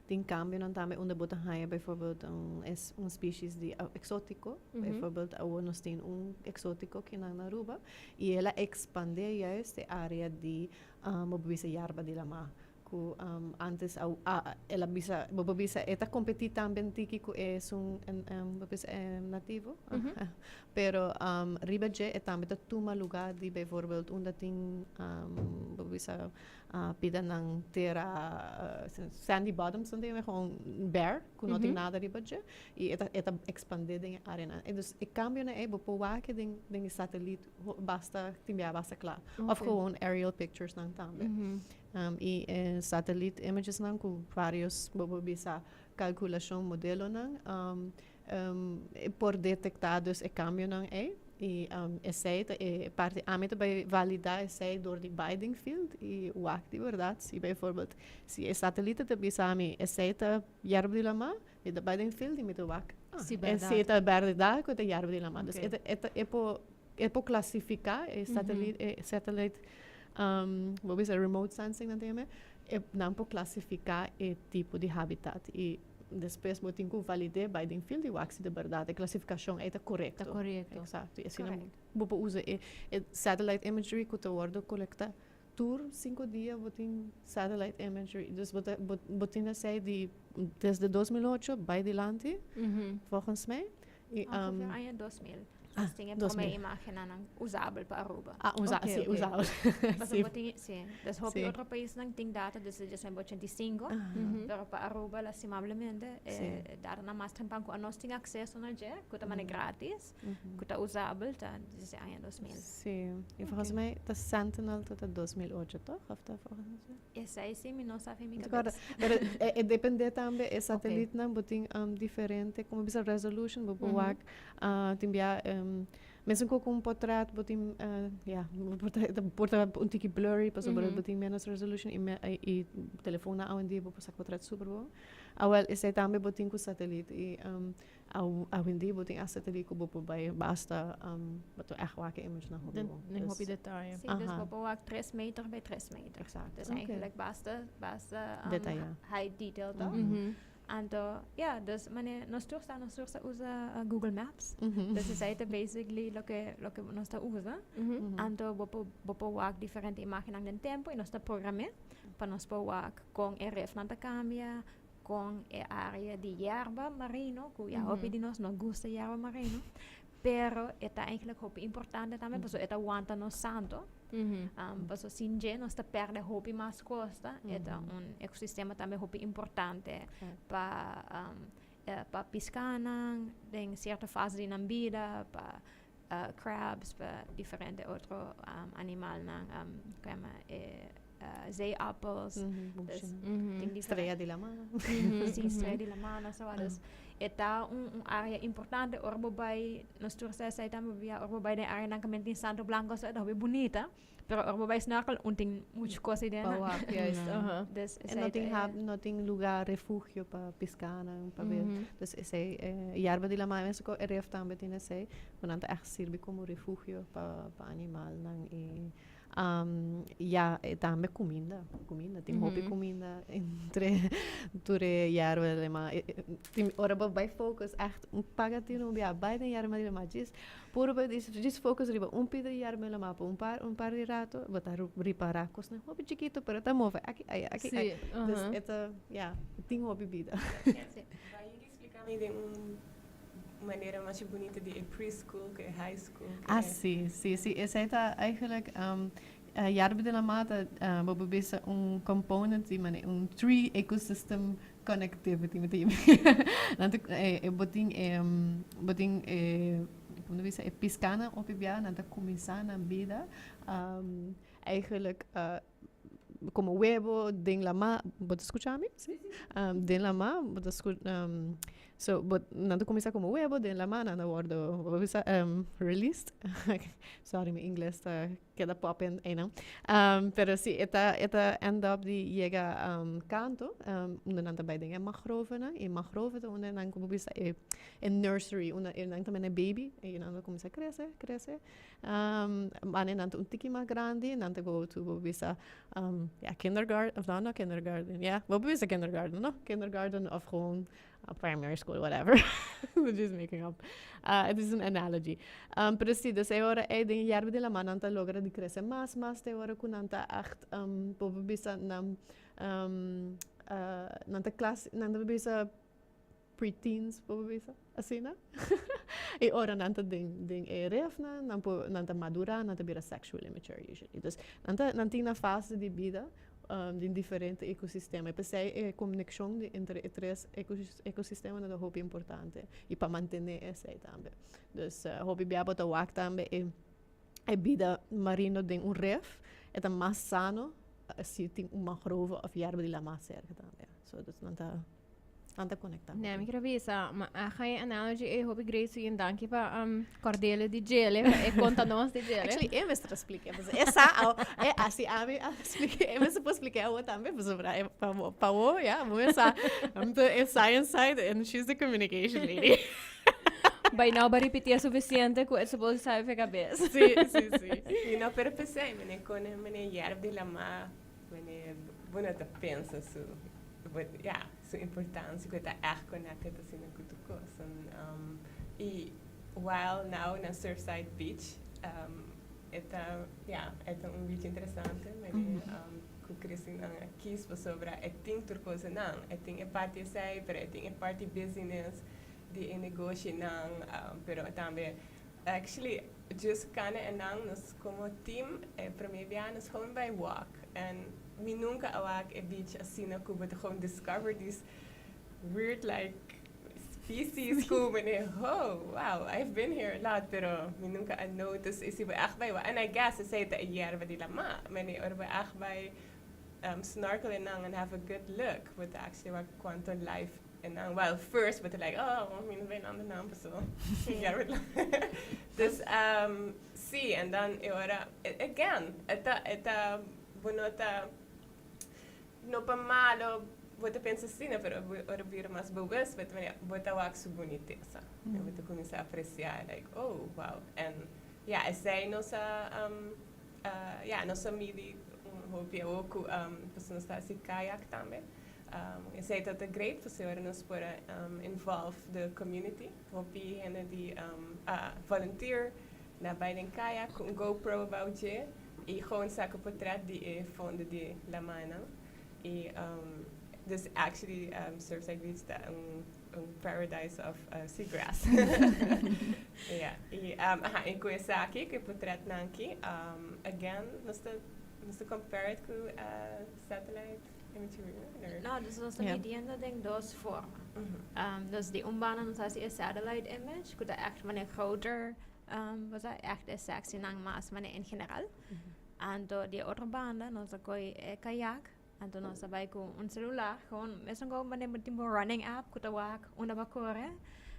S3: Tin kambionan tambe unda bo ta haña bijvoorbeeld un es un species di exótico. Bijvoorbeeld awor nos tin un exótico kinan na Aruba y el a expande juist e area di bo por bisa yarba di lamá cu antes a el a bisa bo por bisa e ta competi tambe un tiki cu esun bo por bisa e nativo pero riba dje e tambe ta tuma lugar di bijvoorbeeld unda tin bo por bisa Pida nan tera sandy bottoms nan ta yama gewoon bare ku no tin nada riba dje i e ta e ta expande den e areanan. E dus e kambionan ei bo por wak den den e satelit basta tin bia basta kla òf gewoon aerial pictures nan tambe. I e satelit images nan ku varios bo por bisa kalkulashon modelonan E por detektá dus e kambionan ei i esei ta e parti ami ta bai validá esei dor di bai den field i wak di bèrdat si bijvoorbeeld si e satelite ta bisa mi esei ta yerba di lamá mi ta bai den field i mi ta wak si ta bèrdat ku ta yerba di lamá dus e ta e ta e por e por klasifiká e satelite e satellite bo bisa remote sensing nan ta yama e nan por klasifiká e tipo di habitat i Despues bo tin ku valid'é bai den field i wak si di bèrdat e klasifikashon ei ta korekto.
S1: Ta korekto.
S3: Eksakto. I asina bo por usa e satellite imagery ku ta wòrdu kolektá. Tur 5 dia bo tin satellite imagery. Dus bo tin esey di desde 2008 bay dilanti, volgens mij.
S2: E, Ongeveer aña 2000.
S3: Ah,
S2: Tin e
S3: 2000.
S2: prome imagen usabel pa Aruba.
S3: Ah, usa, si, usabel.
S2: Paso bo tin, si. Dus hopi otro paisnan tin data desde 1985, pero pa Aruba lastimablemente data mas trempan cu nos tin acceso na dje, cu ta mane gratis, cu ta usabel ta desde aña 2000.
S3: Si. Y volgens mij de Sentinel tot 2008, toch? Of dat volgens mij?
S2: Esey si, mi no sa mi
S3: Acorda.
S2: cabes.
S3: Pero e depende tambe e satellite nan bo tin diferente, como bisa, resolution, bo por wak tin bia mesun cu un portret bo tin ja, portret por ta un tiki blurry pasobra bo tin menos resolution y telefon nan awendia bo por saca portret super bon. Awel, esey tambe bo tin cu satellite y awendia bo tin a satellite cu bo por bay basta bo ta echt wak e image nan hopi bon.
S1: Den hopi detaye.
S2: Si, dus bo por wak 3 meter bij 3 meter. Dus eigenlijk basta, basta
S3: Detaya.
S2: High detail, toch? Anto, ja, dus mane, nos tur ta usa Google Maps. Dus esey ta basically loke nos ta usa. Anto, bo por wak diferente imagen den tempo y nos ta program'e pa nos por wak con e rif nan ta cambia, con e area di yerba marino, cu ya hopi di nos no gusta yerba marino, pero ta eigenlijk hopi importante tambe, pasobra e ta wanta nos santo. Paso sin dje nos ta perde hopi mas costa. E ta un ecosistema tambe hopi importante pa piscanan den cierto fase di nan bida, pa crabs, pa diferente otro animalnan, con yama zeeappels. Dus, tin
S3: Strea di lama.
S2: Si, strea di lama, so dus e ta un area importante. Ora bo bay, nos tur sa esey tambe bia, ora bo bay den area nan caminda tin santo blanco, so e ta hopi bunita, pero ora bo bay snorkel, un tin mucho cos den.
S1: Pa wak, juist.
S2: Dus
S3: En no tin no tin lugar refugio pa piscanan, pa ber. Dus esey yerba di lama, mes cu e rif tambe tin esey, cu nan ta echt sirbi como refugio pa animalnan y ja, e tambe cuminda, cuminda, tin hopi cuminda entre tur e yerba di lama. Tin ora bo bay focus echt un paga tino un bia bay den yerba di lama, djis puro bo djis focus riba un pida di yerba di lama pa un par di rato, bo ta ripara cosnan hopi chikito, pero ta move aki aya, aki aya. Dus e ta, ja, tin hopi bida.
S4: Bay explica mi di un manera mas bunita di e preschool cu e high school.
S3: Ah, si. Esey ta eigenlijk yerba di lama ta bo por bisa un component di mane un tree ecosystem connectivity mi ta yama. Nan ta bo tin e, con ta bisa, e piscanan hopi bia nan ta cuminsa nan bida eigenlijk como webo den lama. Bo ta scucha mi? Si. Den lama bo ta so bo nan ta cuminsa como webo den lama, nan ta wordo, bo bisa, released. Sorry, mi Ingles ta keda pop in eynan. Pero si e ta end up di yega canto unda nan ta bay den e mangrovenan, y mangrove ta unda nan, como bisa, e nursery unda e nan ta mene baby y nan ta cuminsa crece, crece. Mane nan ta un tiki mas grandi, nan ta go to, bo bisa, ja, kindergarten, of no, no kindergarten, ja, bo bisa kindergarten, no, kindergarten of gewoon primary school, whatever. I'm just making up. It is an analogy. Pero si, dus e ora ey den yerba di lama nan ta logra di crece mas, mas te ora cu nan ta echt, bo bisa, nan ta klas, nan ta bisa preteens, bo bisa, asina. E ora nan ta den e rifnan, nan ta madura, nan ta bira sexually mature usually. Dus nan tin na fase di bida den diferente ecosistema. Y pesey e conexion entre e tres ecosistema ta hopi importante. Y pa mantene esey tambe. Dus hopi bia bo ta wak tambe e bida marino den un rif, e ta mas sano si tin un mangrove of yerba di lama cerca tambe. So dus nan ta conecta.
S1: Nee, mi kier bisa, ma a e analogy e hopi great so yin danki pa Cordele di djele, e conta nos di djele.
S3: Actually, e mester explica. Esa, e asina ami a explica. E mester por explica awo tambe, pasobra e pa wo, ja, bo sa. I'm the science side and she's the communication lady.
S1: By now, b'a ripiti suficiente cu e suppose sabi fe cabes.
S3: Si.
S4: Si, no, pero pesey, mane con mane yerba di lama, mane bo no ta pensa su, but ja, su importancia cu ta echt connected asina cu tur cos. Y while now na Surfside Beach, E ta, ja, e ta un beach interesante, manera cu Christine a kies pasobra e tin tur cosnan. E tin e parti esey, pero e tin e parti business di e negoshinan, pero tambe actually just cana enan nos como team e prome bia nos gewoon bay walk and mi nunca a wak e beach asina cu bo ta gewoon discover these weird like species cu mane, "Oh wow, I've been here a lot, pero mi nunca a notice." Y si bo echt bay and I guess esey ta e yerba di lama, mane ora bo echt bay snorkel enan and have a good look, bo ta actually wak cuanto life enan. Well, first bo ta like, "Oh, mi no bay nan nan paso yerba di lama." Dus si, en dan e ora again e ta bo no ta no pa malo bo ta pensa asina, pero ora bira mas bewust, bo ta mira, bo ta wak su bunitesa. Mm. Bo ta cuminsa aprecia, like, "Oh, wow." And yeah, esey nos a yeah, nos a midi un hopi cu pasobra nos ta haci kayak tambe. Esey ta great, pasobra nos por involve the community. Hopi hende di volunteer na bay den kayak cu un GoPro bou dje y gewoon saca portret di e fondo di lama. Y dus actually Surfside Beach ta un paradise of seagrass. Yeah. Y aha, y cu esaki, cu e portretnan aki, again, nos ta compare it cu satellite imagery, or?
S2: No, dus nos ta midiendo den dos forma. Dus di un banda nos ta haci e satellite image, cu ta echt manera groter, wat ta echt e sectienan mas manera in general. Anto di otro banda nos ta coy e kayak, anto nos ta bay cu un celular, gewoon mesun cu manera tipo running app cu ta wak unda bo a core.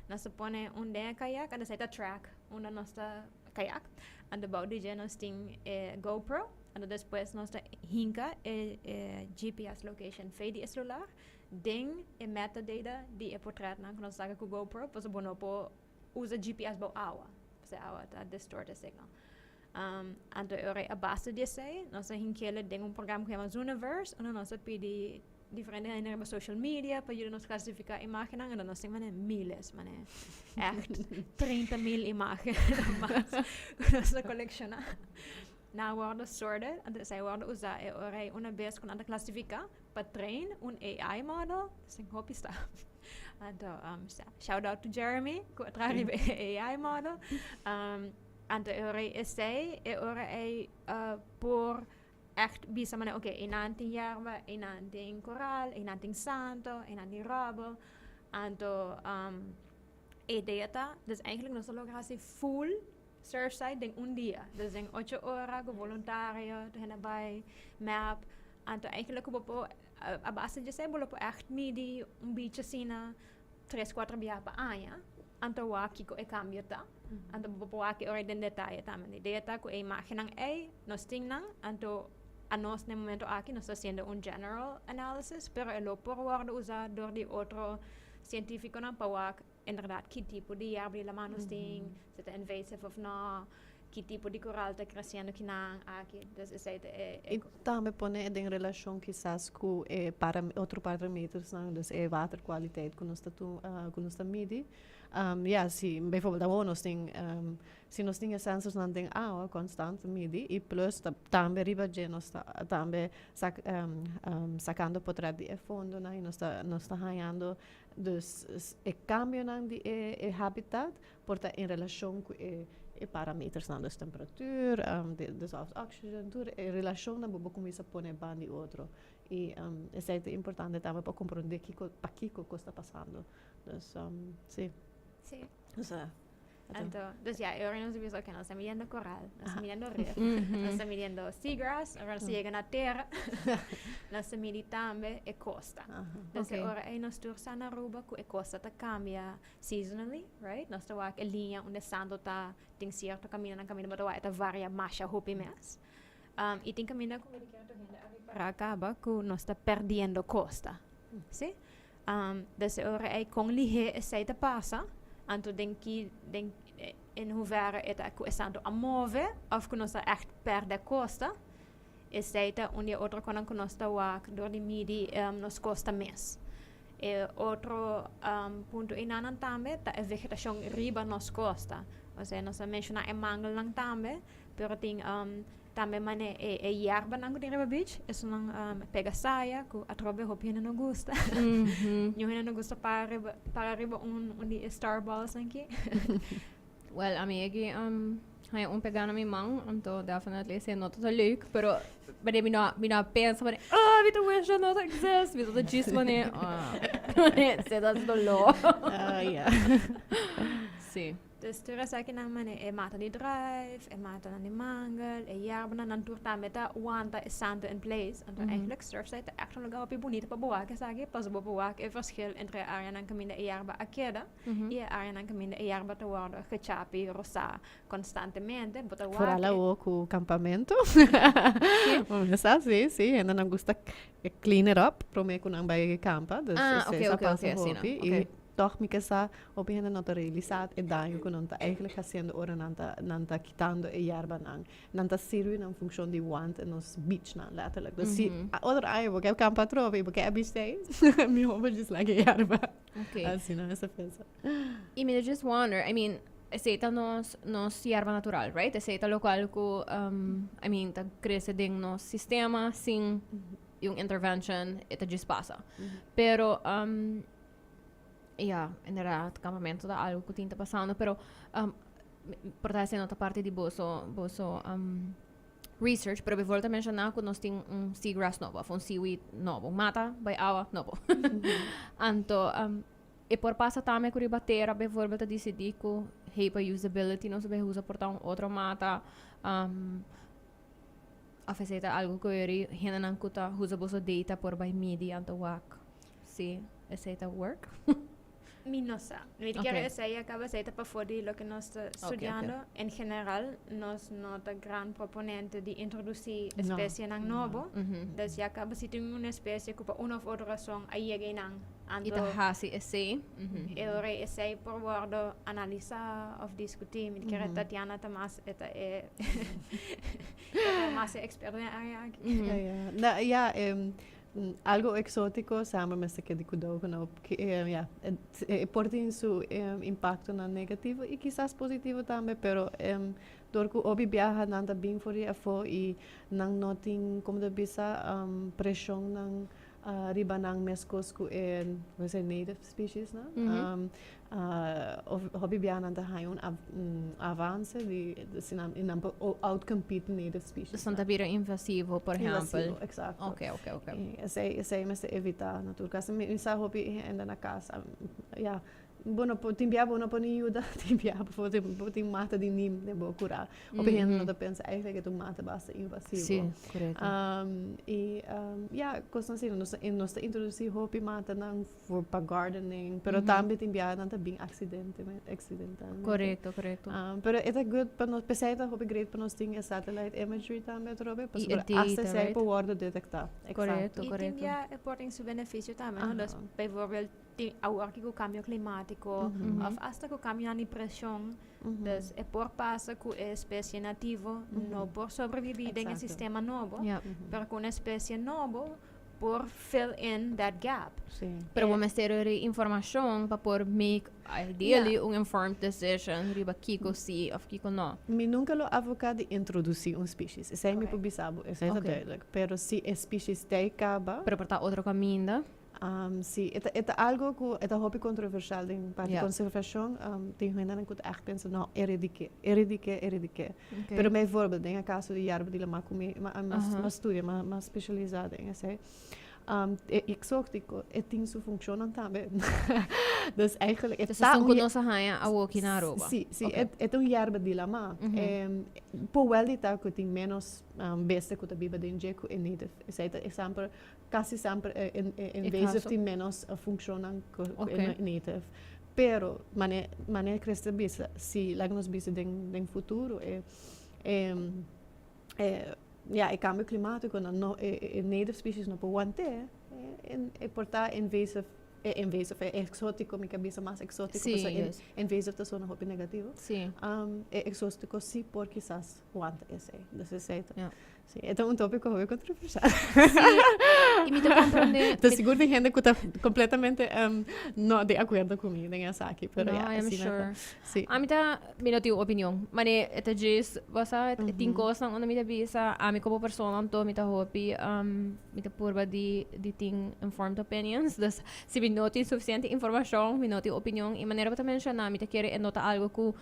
S2: Nos ta pone un den kayak, anto esey ta track unda nos ta kayak. Anto bou di dje nos tin e GoPro, anto despues nos ta hinca e GPS location for di e celular den e metadata di e portretnan cu nos saca cu GoPro, pasobra bo no por usa GPS bou awa. Pasobra awa ta distort e signal. Anto ora a base di esey, nos a hink'e den un programa cu yama Zooniverse, unda nos a pidi diferente hende riba social media pa yuda nos clasifica imagennan, anto nos tin mane miles, mane echt 30 mil imagen mas cu nos a colecciona. Nan a wordo sorted, anto esey a wordo usa e ora un bes cu nan ta clasifica pa train un AI model, sin hopi stap. Anto, shout out to Jeremy, cu a traha riba AI model. Anto e ora esey, e ora ey por echt bisa mane, "Ok, einan tin yerba, einan tin coral, einan tin santo, einan tin rubber." Anto e idea ta, dus eigenlijk nos a logra haci full Surfside den un dia. Dus den 8 ora cu voluntario, tur hende bay map. Anto eigenlijk bo por a base di esey bo lo por echt midi un beach asina tres, cuater biaha pa aña. Anto wak kico e cambio ta. Anto bo por wak e ora den detaye tambe. E idea ta cu e imagennan ey nos tin nan, anto anos na e momento aki nos ta haciendo un general analysis, pero e lo por wordo usa door di otro cientificonan pa wak inderdaad ki tipo di yerba di lama nos tin, si ta invasive of no, ki tipo di coral ta creciendo kinan aki. Dus esey ta e
S3: Y tambe pone den relacion kisas cu e para otro parametersnan, dus e waterkwaliteit cu nos ta cu nos ta midi. Ja, si bijvoorbeeld awor nos tin si nos tin e sensorsnan den awa constant midi y plus ta tambe riba dje nos ta tambe sacando portret di e fondonan y nos ta hañando dus e cambionan di e habitat por ta in relacion cu e parametersnan, dus temperatuur, de dissolved oxygen, tur e relacionnan bo por cuminsa pone banda di otro. Y esey ta importante tambe pa comprende kico pakico cos ta pasando. Dus si. Osea,
S2: Anto, dus ja, ora nos bisa, "Ok, nos ta midiendo coral, nos ta midiendo rif, nos ta midiendo seagrass, ora nos yega na tera, nos ta midi tambe e costa." Dus ora ey nos tur sa na Aruba cu e costa ta cambia seasonally, right? Nos ta wak e linea unda santo ta tin cierto camino nan camino, but ta varia masha hopi mes. Y tin camino cu hende a ripara caba cu nos ta perdiendo costa. Si? Dus ora ey con lihe esey ta pasa, anto den ki den in hoeverre e ta cu e santo a move of cu nos ta echt perde costa, esey ta un di otro conan cu nos ta wak door di midi nos costa mes. E otro punto eynan tambe ta e vegetacion riba nos costa. Osea, nos a menciona e mangelnan tambe. Pero tin tambe mane e yerbanan ku tin riba beach, esunnan pega saya ku atrobe hopi hende no gusta. Niun hende no gusta para riba para riba un un di e star balls nan aki.
S1: Well, ami e ki haña un pegá na mi man, anto definitely esei no ta ta leuk, pero mane mi no mi no a pensa mane, ah, mi ta wish dat no ta exist, mi ta ta djis mane, ah, mane esei ta hasi doló.
S3: Ah, ya.
S1: Sí.
S2: Dus tur esakinan mane e mata di druif, e matanan di mangel, e yerbanan, nan tur tambe ta wanta e santo in place. Anto eigenlijk Surfside ta echt un lugar hopi bunita pa bo wak esaki, pasobra bo por wak e verschil entre e areanan kaminda e yerba a keda i e areanan kaminda e yerba ta wòrdu gechapi, rosá konstantemente. Bo ta wak
S3: Vooral
S2: e.
S3: awo ku kampamentu. Bo mester sa, si, si, hendenan gusta clean it up promé ku nan bai kampa. Dus
S1: Ah,
S3: esei
S1: oké,
S3: sa
S1: oké,
S3: pasa
S1: oké, asina,
S3: hopi.
S1: oké.
S3: I Tòg mi ke sa, hopi hende no ta realisá e daño ku nan ta eigentlik hasiendo ora nan ta nan ta kitando e yerbanan. Nan ta sirbi nan funkshon di want en nos beachnan letterlijk. Dus si otro aña bo ke kampa atrobe i bo ke e beach ei, mihó bo djis laga e yerba.
S1: Oké.
S3: Asina mi ta pensa.
S1: I mi ta just wonder, I mean, esei ta nos nos yerba natural, right? Esei ta lokual ku, I mean, ta krese den nos sistema sin un intervention, e ta djis pasa. Pero, Ja, inderdaad, campamento ta algo cu tin ta pasando, pero um, por ta no ta parte di boso, boso um, research, pero bijvoorbeeld ta menciona cu nos tin un seagrass nobo, of un seaweed nobo, un mata bij awa nobo. Anto, um, e por pasa tambe cu riba tera bijvoorbeeld ta decidi cu, hey, pa usability nos bay usa por ta un otro mata, um, of esey ta algo cu yori hendenan cu ta usa boso data por bay midi anto wak. Si esei ta work.
S2: Mi no sa. Mi ta kere esei a kaba esei ta pafó di loke nos ta studiando. En general nos no ta gran proponente di introdusí espesienan nobo. Dus ya kaba si tin un espesie ku pa un òf otro rason a yega einan,
S1: I ta
S2: anto
S1: hasi esei.
S2: e ora esei por wòrdu analisá òf diskutí. Mi ta kere Tatiana ta mas e ta e e ta mas e eksperto den e área aki.
S3: Ja, ja. Na, ja, Algo exotico samen mester keda cuidao cu no ya e por tin su impactonan negativo y kisas positivo tambe pero dor cu hopi biaha nan ta bin for di afo y nan no tin como ta bisa presionnan riba nan mescos cu e native species nan. Hopi biaha nan ta haña un avance di si nan i nan por outcompete native species.
S1: Dus nan ta bira invasivo, por ehempel.
S3: Invasivo, exacto.
S1: Oké, oké, oké.
S3: I esei esei mester evita na tur cas. Mi sa hopi hende na cas ya bo no por tin bia bo no por ni yuda tin bia bo tin mata di nim den bo cura. Hopi hende no ta pensa eigenlijk e ta un mata basta invasivo.
S1: Sí, correcto.
S3: I ya cosnan asina nos ta nos ta introduci hopi matanan for pa gardening, pero tambe tin biaha nan ta bin accidente, accidentalmente.
S1: Correcto, correcto.
S3: Pero e ta good pa nos, p'esei ta hopi great pa nos tin e satellite imagery tambe atrobe,
S1: Y e
S3: pasobra
S1: data,
S3: hasta esei
S1: right?
S3: por wordo detecta.
S1: Correcto,
S3: Exacto.
S2: Y tin
S1: correcto.
S2: bia e por tin su beneficio tambe, no? Dus bijvoorbeeld tin awor ki ku cambio climatico of hasta ku cambionan di presion, dus e por pasa ku e especie nativo no por sobrevivi den e sistema nobo, pero ku un especie nobo por fill in that gap.
S3: Sí.
S1: Pero bo mester ori informacion pa por make ideally un informed decision riba kiko si of kiko no.
S3: Mi nunca lo advoca di introduci un species. Esei mi por bisa bo, esei ta duidelijk. Pero si e species t'ei caba.
S1: Pero por ta otro caminda.
S3: Si, e ta, e ta algo cu e ta hopi controversial den parti conservacion. Tin hendenan cu ta echt pensa, no, eradike, eradike, eradike. Pero bijvoorbeeld den e caso di yerba di lama cu mi a studia, mi a specialisa den esey, e exotico e tin su funcionnan tambe. Dus eigenlijk e
S1: Dus
S3: ta
S1: esun
S3: un
S1: cu nos a haya awoki na Aruba.
S3: Si, si, e ta un yerba di lama. Por wel di ta cu tin menos bestia cu ta biba den dje cu e native. Esey ta semper Casi semper e invasive tin menos funccionnan cu e native. Pero, mane mane Chris ta bisa, si laga nos bisa den den futuro e e e ya e cambio climatico nan no e e native species no por want'é e por ta invasive. E invasive, e exótico, mi cabeza mas exótico, pasobra invasive ta sona hopi negativo. E exótico sí por kisas wanta esey. Dus esey ta, sí, e ta un tópico hopi controversial.
S1: Sí, y mi ta comprende.
S3: Ta sigur tin hende cu ta completamente no di acuerdo cu mi den esaki, pero
S1: No,
S3: ya,
S1: I am
S3: asina ta.
S1: sure.
S3: Sí.
S1: Ami ta, mi no tin un opinion. Mane, e ta djis, bo sa, tin cosnan unda mi ta bisa, ami como persona anto mi ta hopi, mi ta purba di di tin informed opinions. Dus si mi no tin suficiente informacion, mi no tin opinion. Y manera bo ta menciona, mi ta kere e no ta algo cu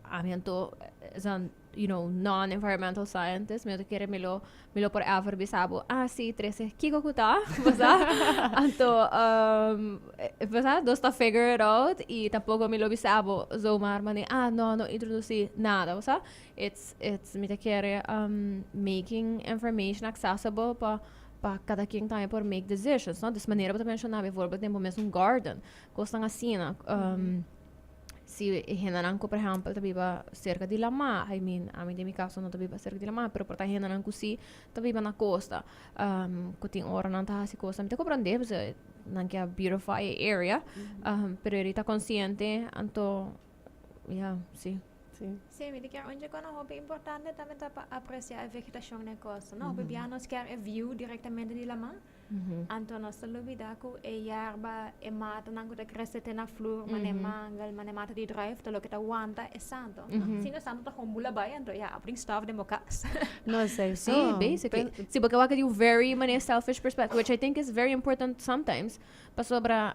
S1: ami anto as a non-environmental scientist, mi no ta kere mi lo mi lo por ever bisa bo, ah si, trece kico cu ta, bo sa. Anto bo sa, nos ta figure it out y tampoco mi lo bisa bo zomaar mane, ah no, no introduci nada, bo sa. It's it's mi ta kere making information accessible pa pa kada ken tambe por make decisions, no? Dus manera bo ta menshoná bijvoorbeeld den bo mesun garden, kosnan asina. Si e hendenan ku por ehèmpel ta biba serka di lamá, I mean, ami den mi kaso no ta biba serka di lamá, pero por ta hendenan ku si ta biba na kosta, ku tin ora nan ta hasi kosnan, mi ta komprendé pasobra nan ke a beautify e area, pero eri ta konsiente, anto ya, si.
S3: Sí.
S2: Sí, mi ta kier un dje hopi importante tambe ta pa aprecia e vegetacion na e costa, no? Hopi bia nos kier e view directamente di laman, anto nos ta lubida cu e yerba, e matanan cu ta crece te na flur, mane mangel, mane mata di druif, ta loke ta wanta e santo. Si no e santo ta gewoon bula bay, anto ya, a bring stof den bo cas.
S3: No, esey
S1: Sí,
S3: so.
S1: basically. Sí, porque wak di un very mane selfish perspective, which I think is very important sometimes. Pasobra,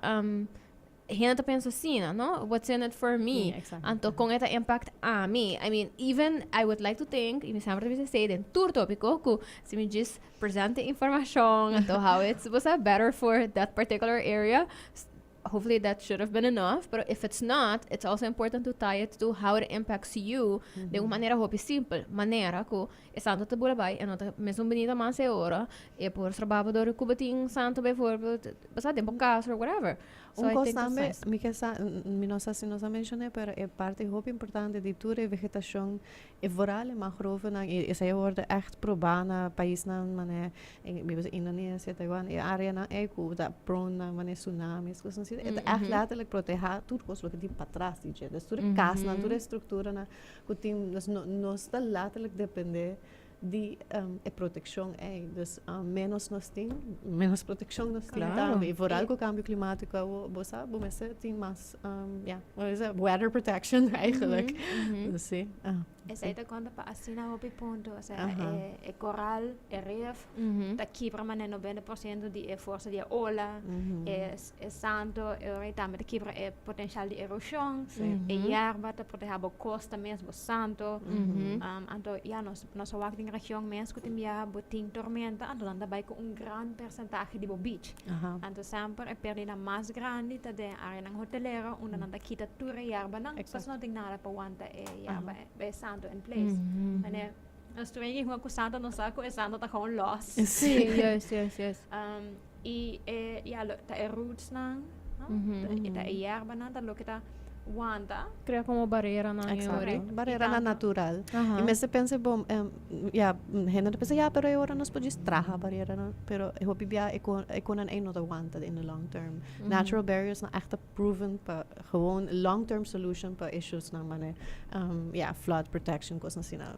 S1: hende ta pensa asina, no? What's in it for me?
S3: Yeah, exactly.
S1: Anto con e ta impact ami? I mean, even I would like to think, y mi semper ta bisa esey den tur topico, cu si mi djis present e informacion, anto how it's was that better for that particular area, hopefully that should have been enough, pero if it's not, it's also important to tie it to how it impacts you den un manera hopi simpel, manera cu e santo ta bula bay e no ta mesun bunita mas e ora, e por strobabo door cu bo tin santo bijvoorbeeld, bo sa, den bo cas or whatever. So
S3: Un
S1: I
S3: cos
S1: think that's
S3: tambe,
S1: nice.
S3: mi ke sa, mi no sa si nos a mencion'é, pero e parti hopi importante di tur e vegetacion, e vooral e mangrovenan, y esei a worde echt probá na paisnan manera, mi bisa Indonesia, Taiwan, e areanan ei cu ta prone na manera tsunamis, cosnan asina, e ta echt letterlijk protehá tur cos loke tin patras di dje. Dus tur e casnan, tur e structuranan cu tin, dus nos ta letterlijk depende di e proteccion ey. Dus menos nos tin, menos proteccion nos tin tambe. Y vooral cu cambio climatico awo, bo sa, bo mester tin mas, ja, hoe is het? Weather protection eigenlijk. Dus si.
S2: Esey ta conta pa asina hopi punto. Osea, e coral, e rif, ta kibra manera 90% di e forsa di e ola, e E santo e ora ei tambe ta kibra e potencial di erosion. E yerba ta proteha bo costa mes, bo santo. Anto ya nos nos a wak den region mes cu tin bia bo tin tormenta, anto nan ta bay cu un gran percentahe di bo beach. Anto semper e perdida mas grandi ta den areanan hotelero unda nan ta kita tur e yerbanan pasobra no tin nada pa wanta e yerba, e santo in place. Wanneer nos tur a hunga cu santo nos sa cu e santo ta gewoon los.
S1: Sí, juist, juist, juist.
S2: I e, ya, lo, ta e rootsnan, no? Ta e yerbanan, ta loke ta wanta.
S1: Crea como bareranan e ora.
S3: Exacto, bareranan natural. I mester pensa bon, ya, hende ta pensa, ya, pero e ora nos por djis traha bareranan, pero e hopi bia e e konan ei no ta wanta in the long term. Natural barriers nan echt ta proven pa gewoon long term solution pa issuesnan manera, ya, flood protection, kosnan asina.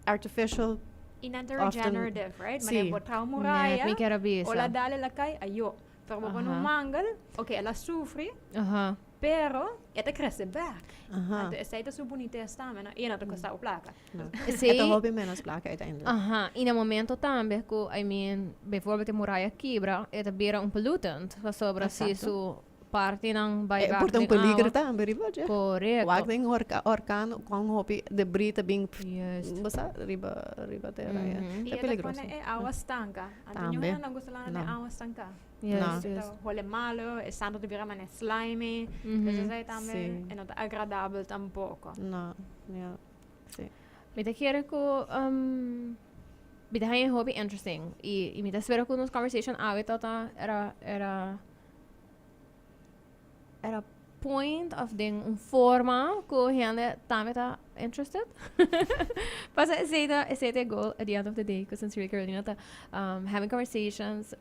S3: Artificial
S2: I nan ta regenerative, right? Manera bo traha un muraya,
S1: Mi kier a bisa.
S2: Ola dal el a kai, ayo. Pero bo pone un mangel, ok, el a sufri, pero e ta crece bek. Anto esei ta su bonites tambe, no? I e no ta kosta bo plaka.
S3: E ta hopi menos plaka uiteindelijk.
S1: Aha, i na momento tambe ku, I mean, bijvoorbeeld e muraya kibra, e ta bira un pollutant, pasobra si su partinan bai
S3: E
S1: bak
S3: por ta un
S1: den
S3: peligro
S1: awa.
S3: tambe riba dje.
S1: Korekto.
S3: Wak den orkaan kon hopi debris ta bin
S1: Juist.
S3: bo sa riba riba tera ya.
S2: I
S3: Ta
S2: e ta
S3: peligroso.
S2: pone e awa stanka. Anto
S3: Tambe.
S2: niun hende no gusta landa den
S3: No.
S2: awa stanka.
S1: Juist,
S2: E ta
S1: juist.
S2: hole malo, e santo ta bira manera slimy. Dus esei tambe
S3: Sí.
S2: e no ta agradabel tampoko.
S3: No, ja. Sí.
S1: Mi ta kere ku mi ta haña hopi interesting i mi ta spera ku nos conversation awe ta ta era era era point of den un forma ku hende tambe ta interested. Pasa esei ta esei ta e goal at the end of the day ku Sincerely Carolina ta having conversations.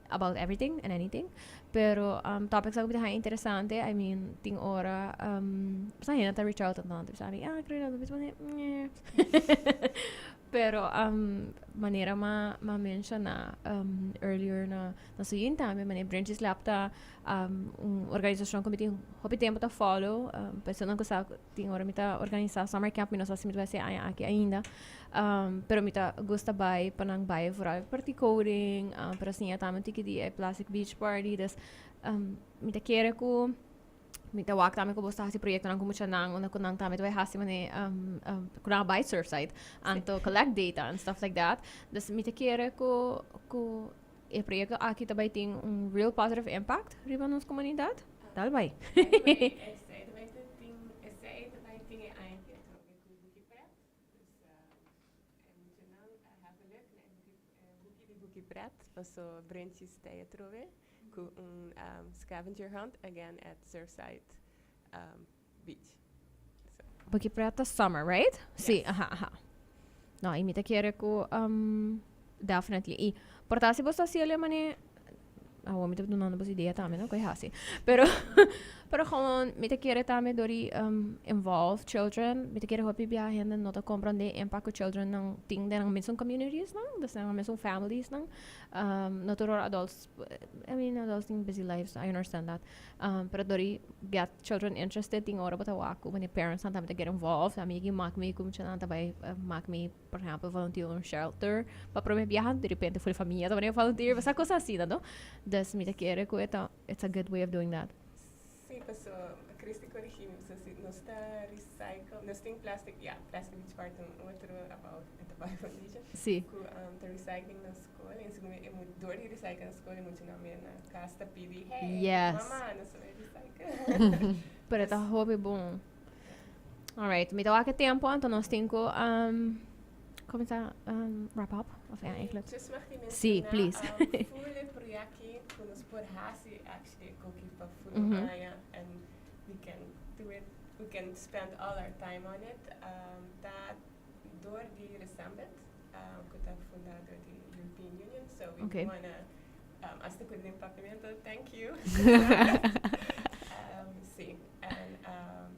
S1: About everything and anything. Pero topics cu ta interesante, I mean, tin ora sa hende ta reach out anto sabi, "Ah, creo no bisa." Pero manera m'a menciona earlier na siguiente tambe, manera Branches Lab ta un organisacion cu mi tin hopi tempo ta follow, personanan cu sa, tin ora mi ta organisa summer camp, mi no sa si mi ta bay aña aki ainda, pero mi ta gusta bay pa nan bay vooral party coding, pero asina tambe tiki di e Plastic Beach Party. Dus mi ta kere cu mi ta wak tambe cu bo ta hasi proyectonan cu muchanan, unda cu nan tambe ta bay hasi mane cu nan bay Surfside anto collect data and stuff like that. Dus mi ta kere cu e proyecto aki ta bay tin un real positive impact riba nos comunidad. Dal bay.
S4: Esey bay tin e aña cu cu Buki Pret. Dus muchanan have a look na buki di Buki Pret, paso Brentjes ta atrobe cu un scavenger hunt again at Surfside Beach. So.
S1: Buki Pret ta summer, right? Si, aha. No, y mi ta kere cu definitely. Y por ta si bo ta haci mane. Awor mi ta dunando bo idea tambe, no? Cu hasi. Pero gewoon mi ta kere tambe door di involve children. Mi ta kere hopi bia hende no ta comprende impact cu children nan tin den nan mesun communities nan, dus nan mesun families nan. No tur adults, I mean, adults tin busy lives, I understand that. Pero door di get children interested, tin ora bo ta wak cu wanneer parents nan tambe ta get involved. Ami ki maak mi cu nan ta bay maak mi, por ehempel, volunteer un shelter pa prome biaha, de repente full famia ta wanneer volunteer, basta cos asina, no? Dus mi ta kere cu it's a good way of doing that.
S4: Si, paso, Christy, corigi mi, so si nos ta recycle, nos tin plastic, yeah, Plastic Beach Party, un otro about Metabolic Foundation. Cu ta recycling na school, y segun e door di recycle na school, e muchanan na cas ta pidi, "Hey, mama, nos ta recycle."
S1: Pero ta hopi bon. Alright, mi ta wak tempo, anto nos tin cu cuminsa wrap up. Of ja, eigenlijk.
S4: Just mag ik
S1: Si, please.
S4: Full e proyecto cu nos por hasi actually cookie pa full aña and we can do it, we can spend all our time on it. Ta door di Resembit, cu ta funda door di European Union, so we wanna hasta cu den Papiamento, thank you. Si, and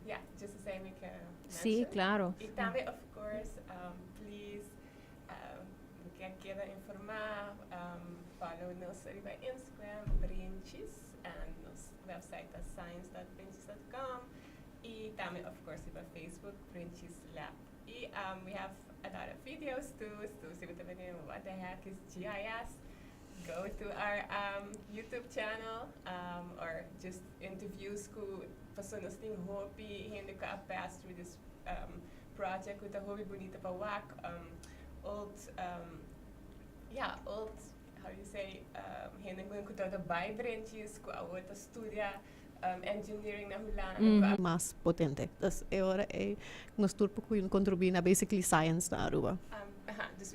S4: yeah, just to say mi ke
S1: Si,
S4: mention.
S1: Claro.
S4: Y tambe, of course, please, kier keda informa, follow nos riba Instagram, Brinchis, and nos website ta science.brinchis.com y tambe, of course, riba Facebook, Brinchis Lab. Y we have a lot of videos too, so si bo tambe "What the heck is GIS?" Go to our YouTube channel or just interviews cu personas tin hopi hende cu a pass through this project cu ta hopi bunita pa wak, old, yeah, old, how do you say, hende cu ta bay Brinchis cu awor ta studia engineering na Hulanda cu
S3: Mas potente. Dus e ora e nos tur por contribui na basically science na Aruba.
S4: Aha, dus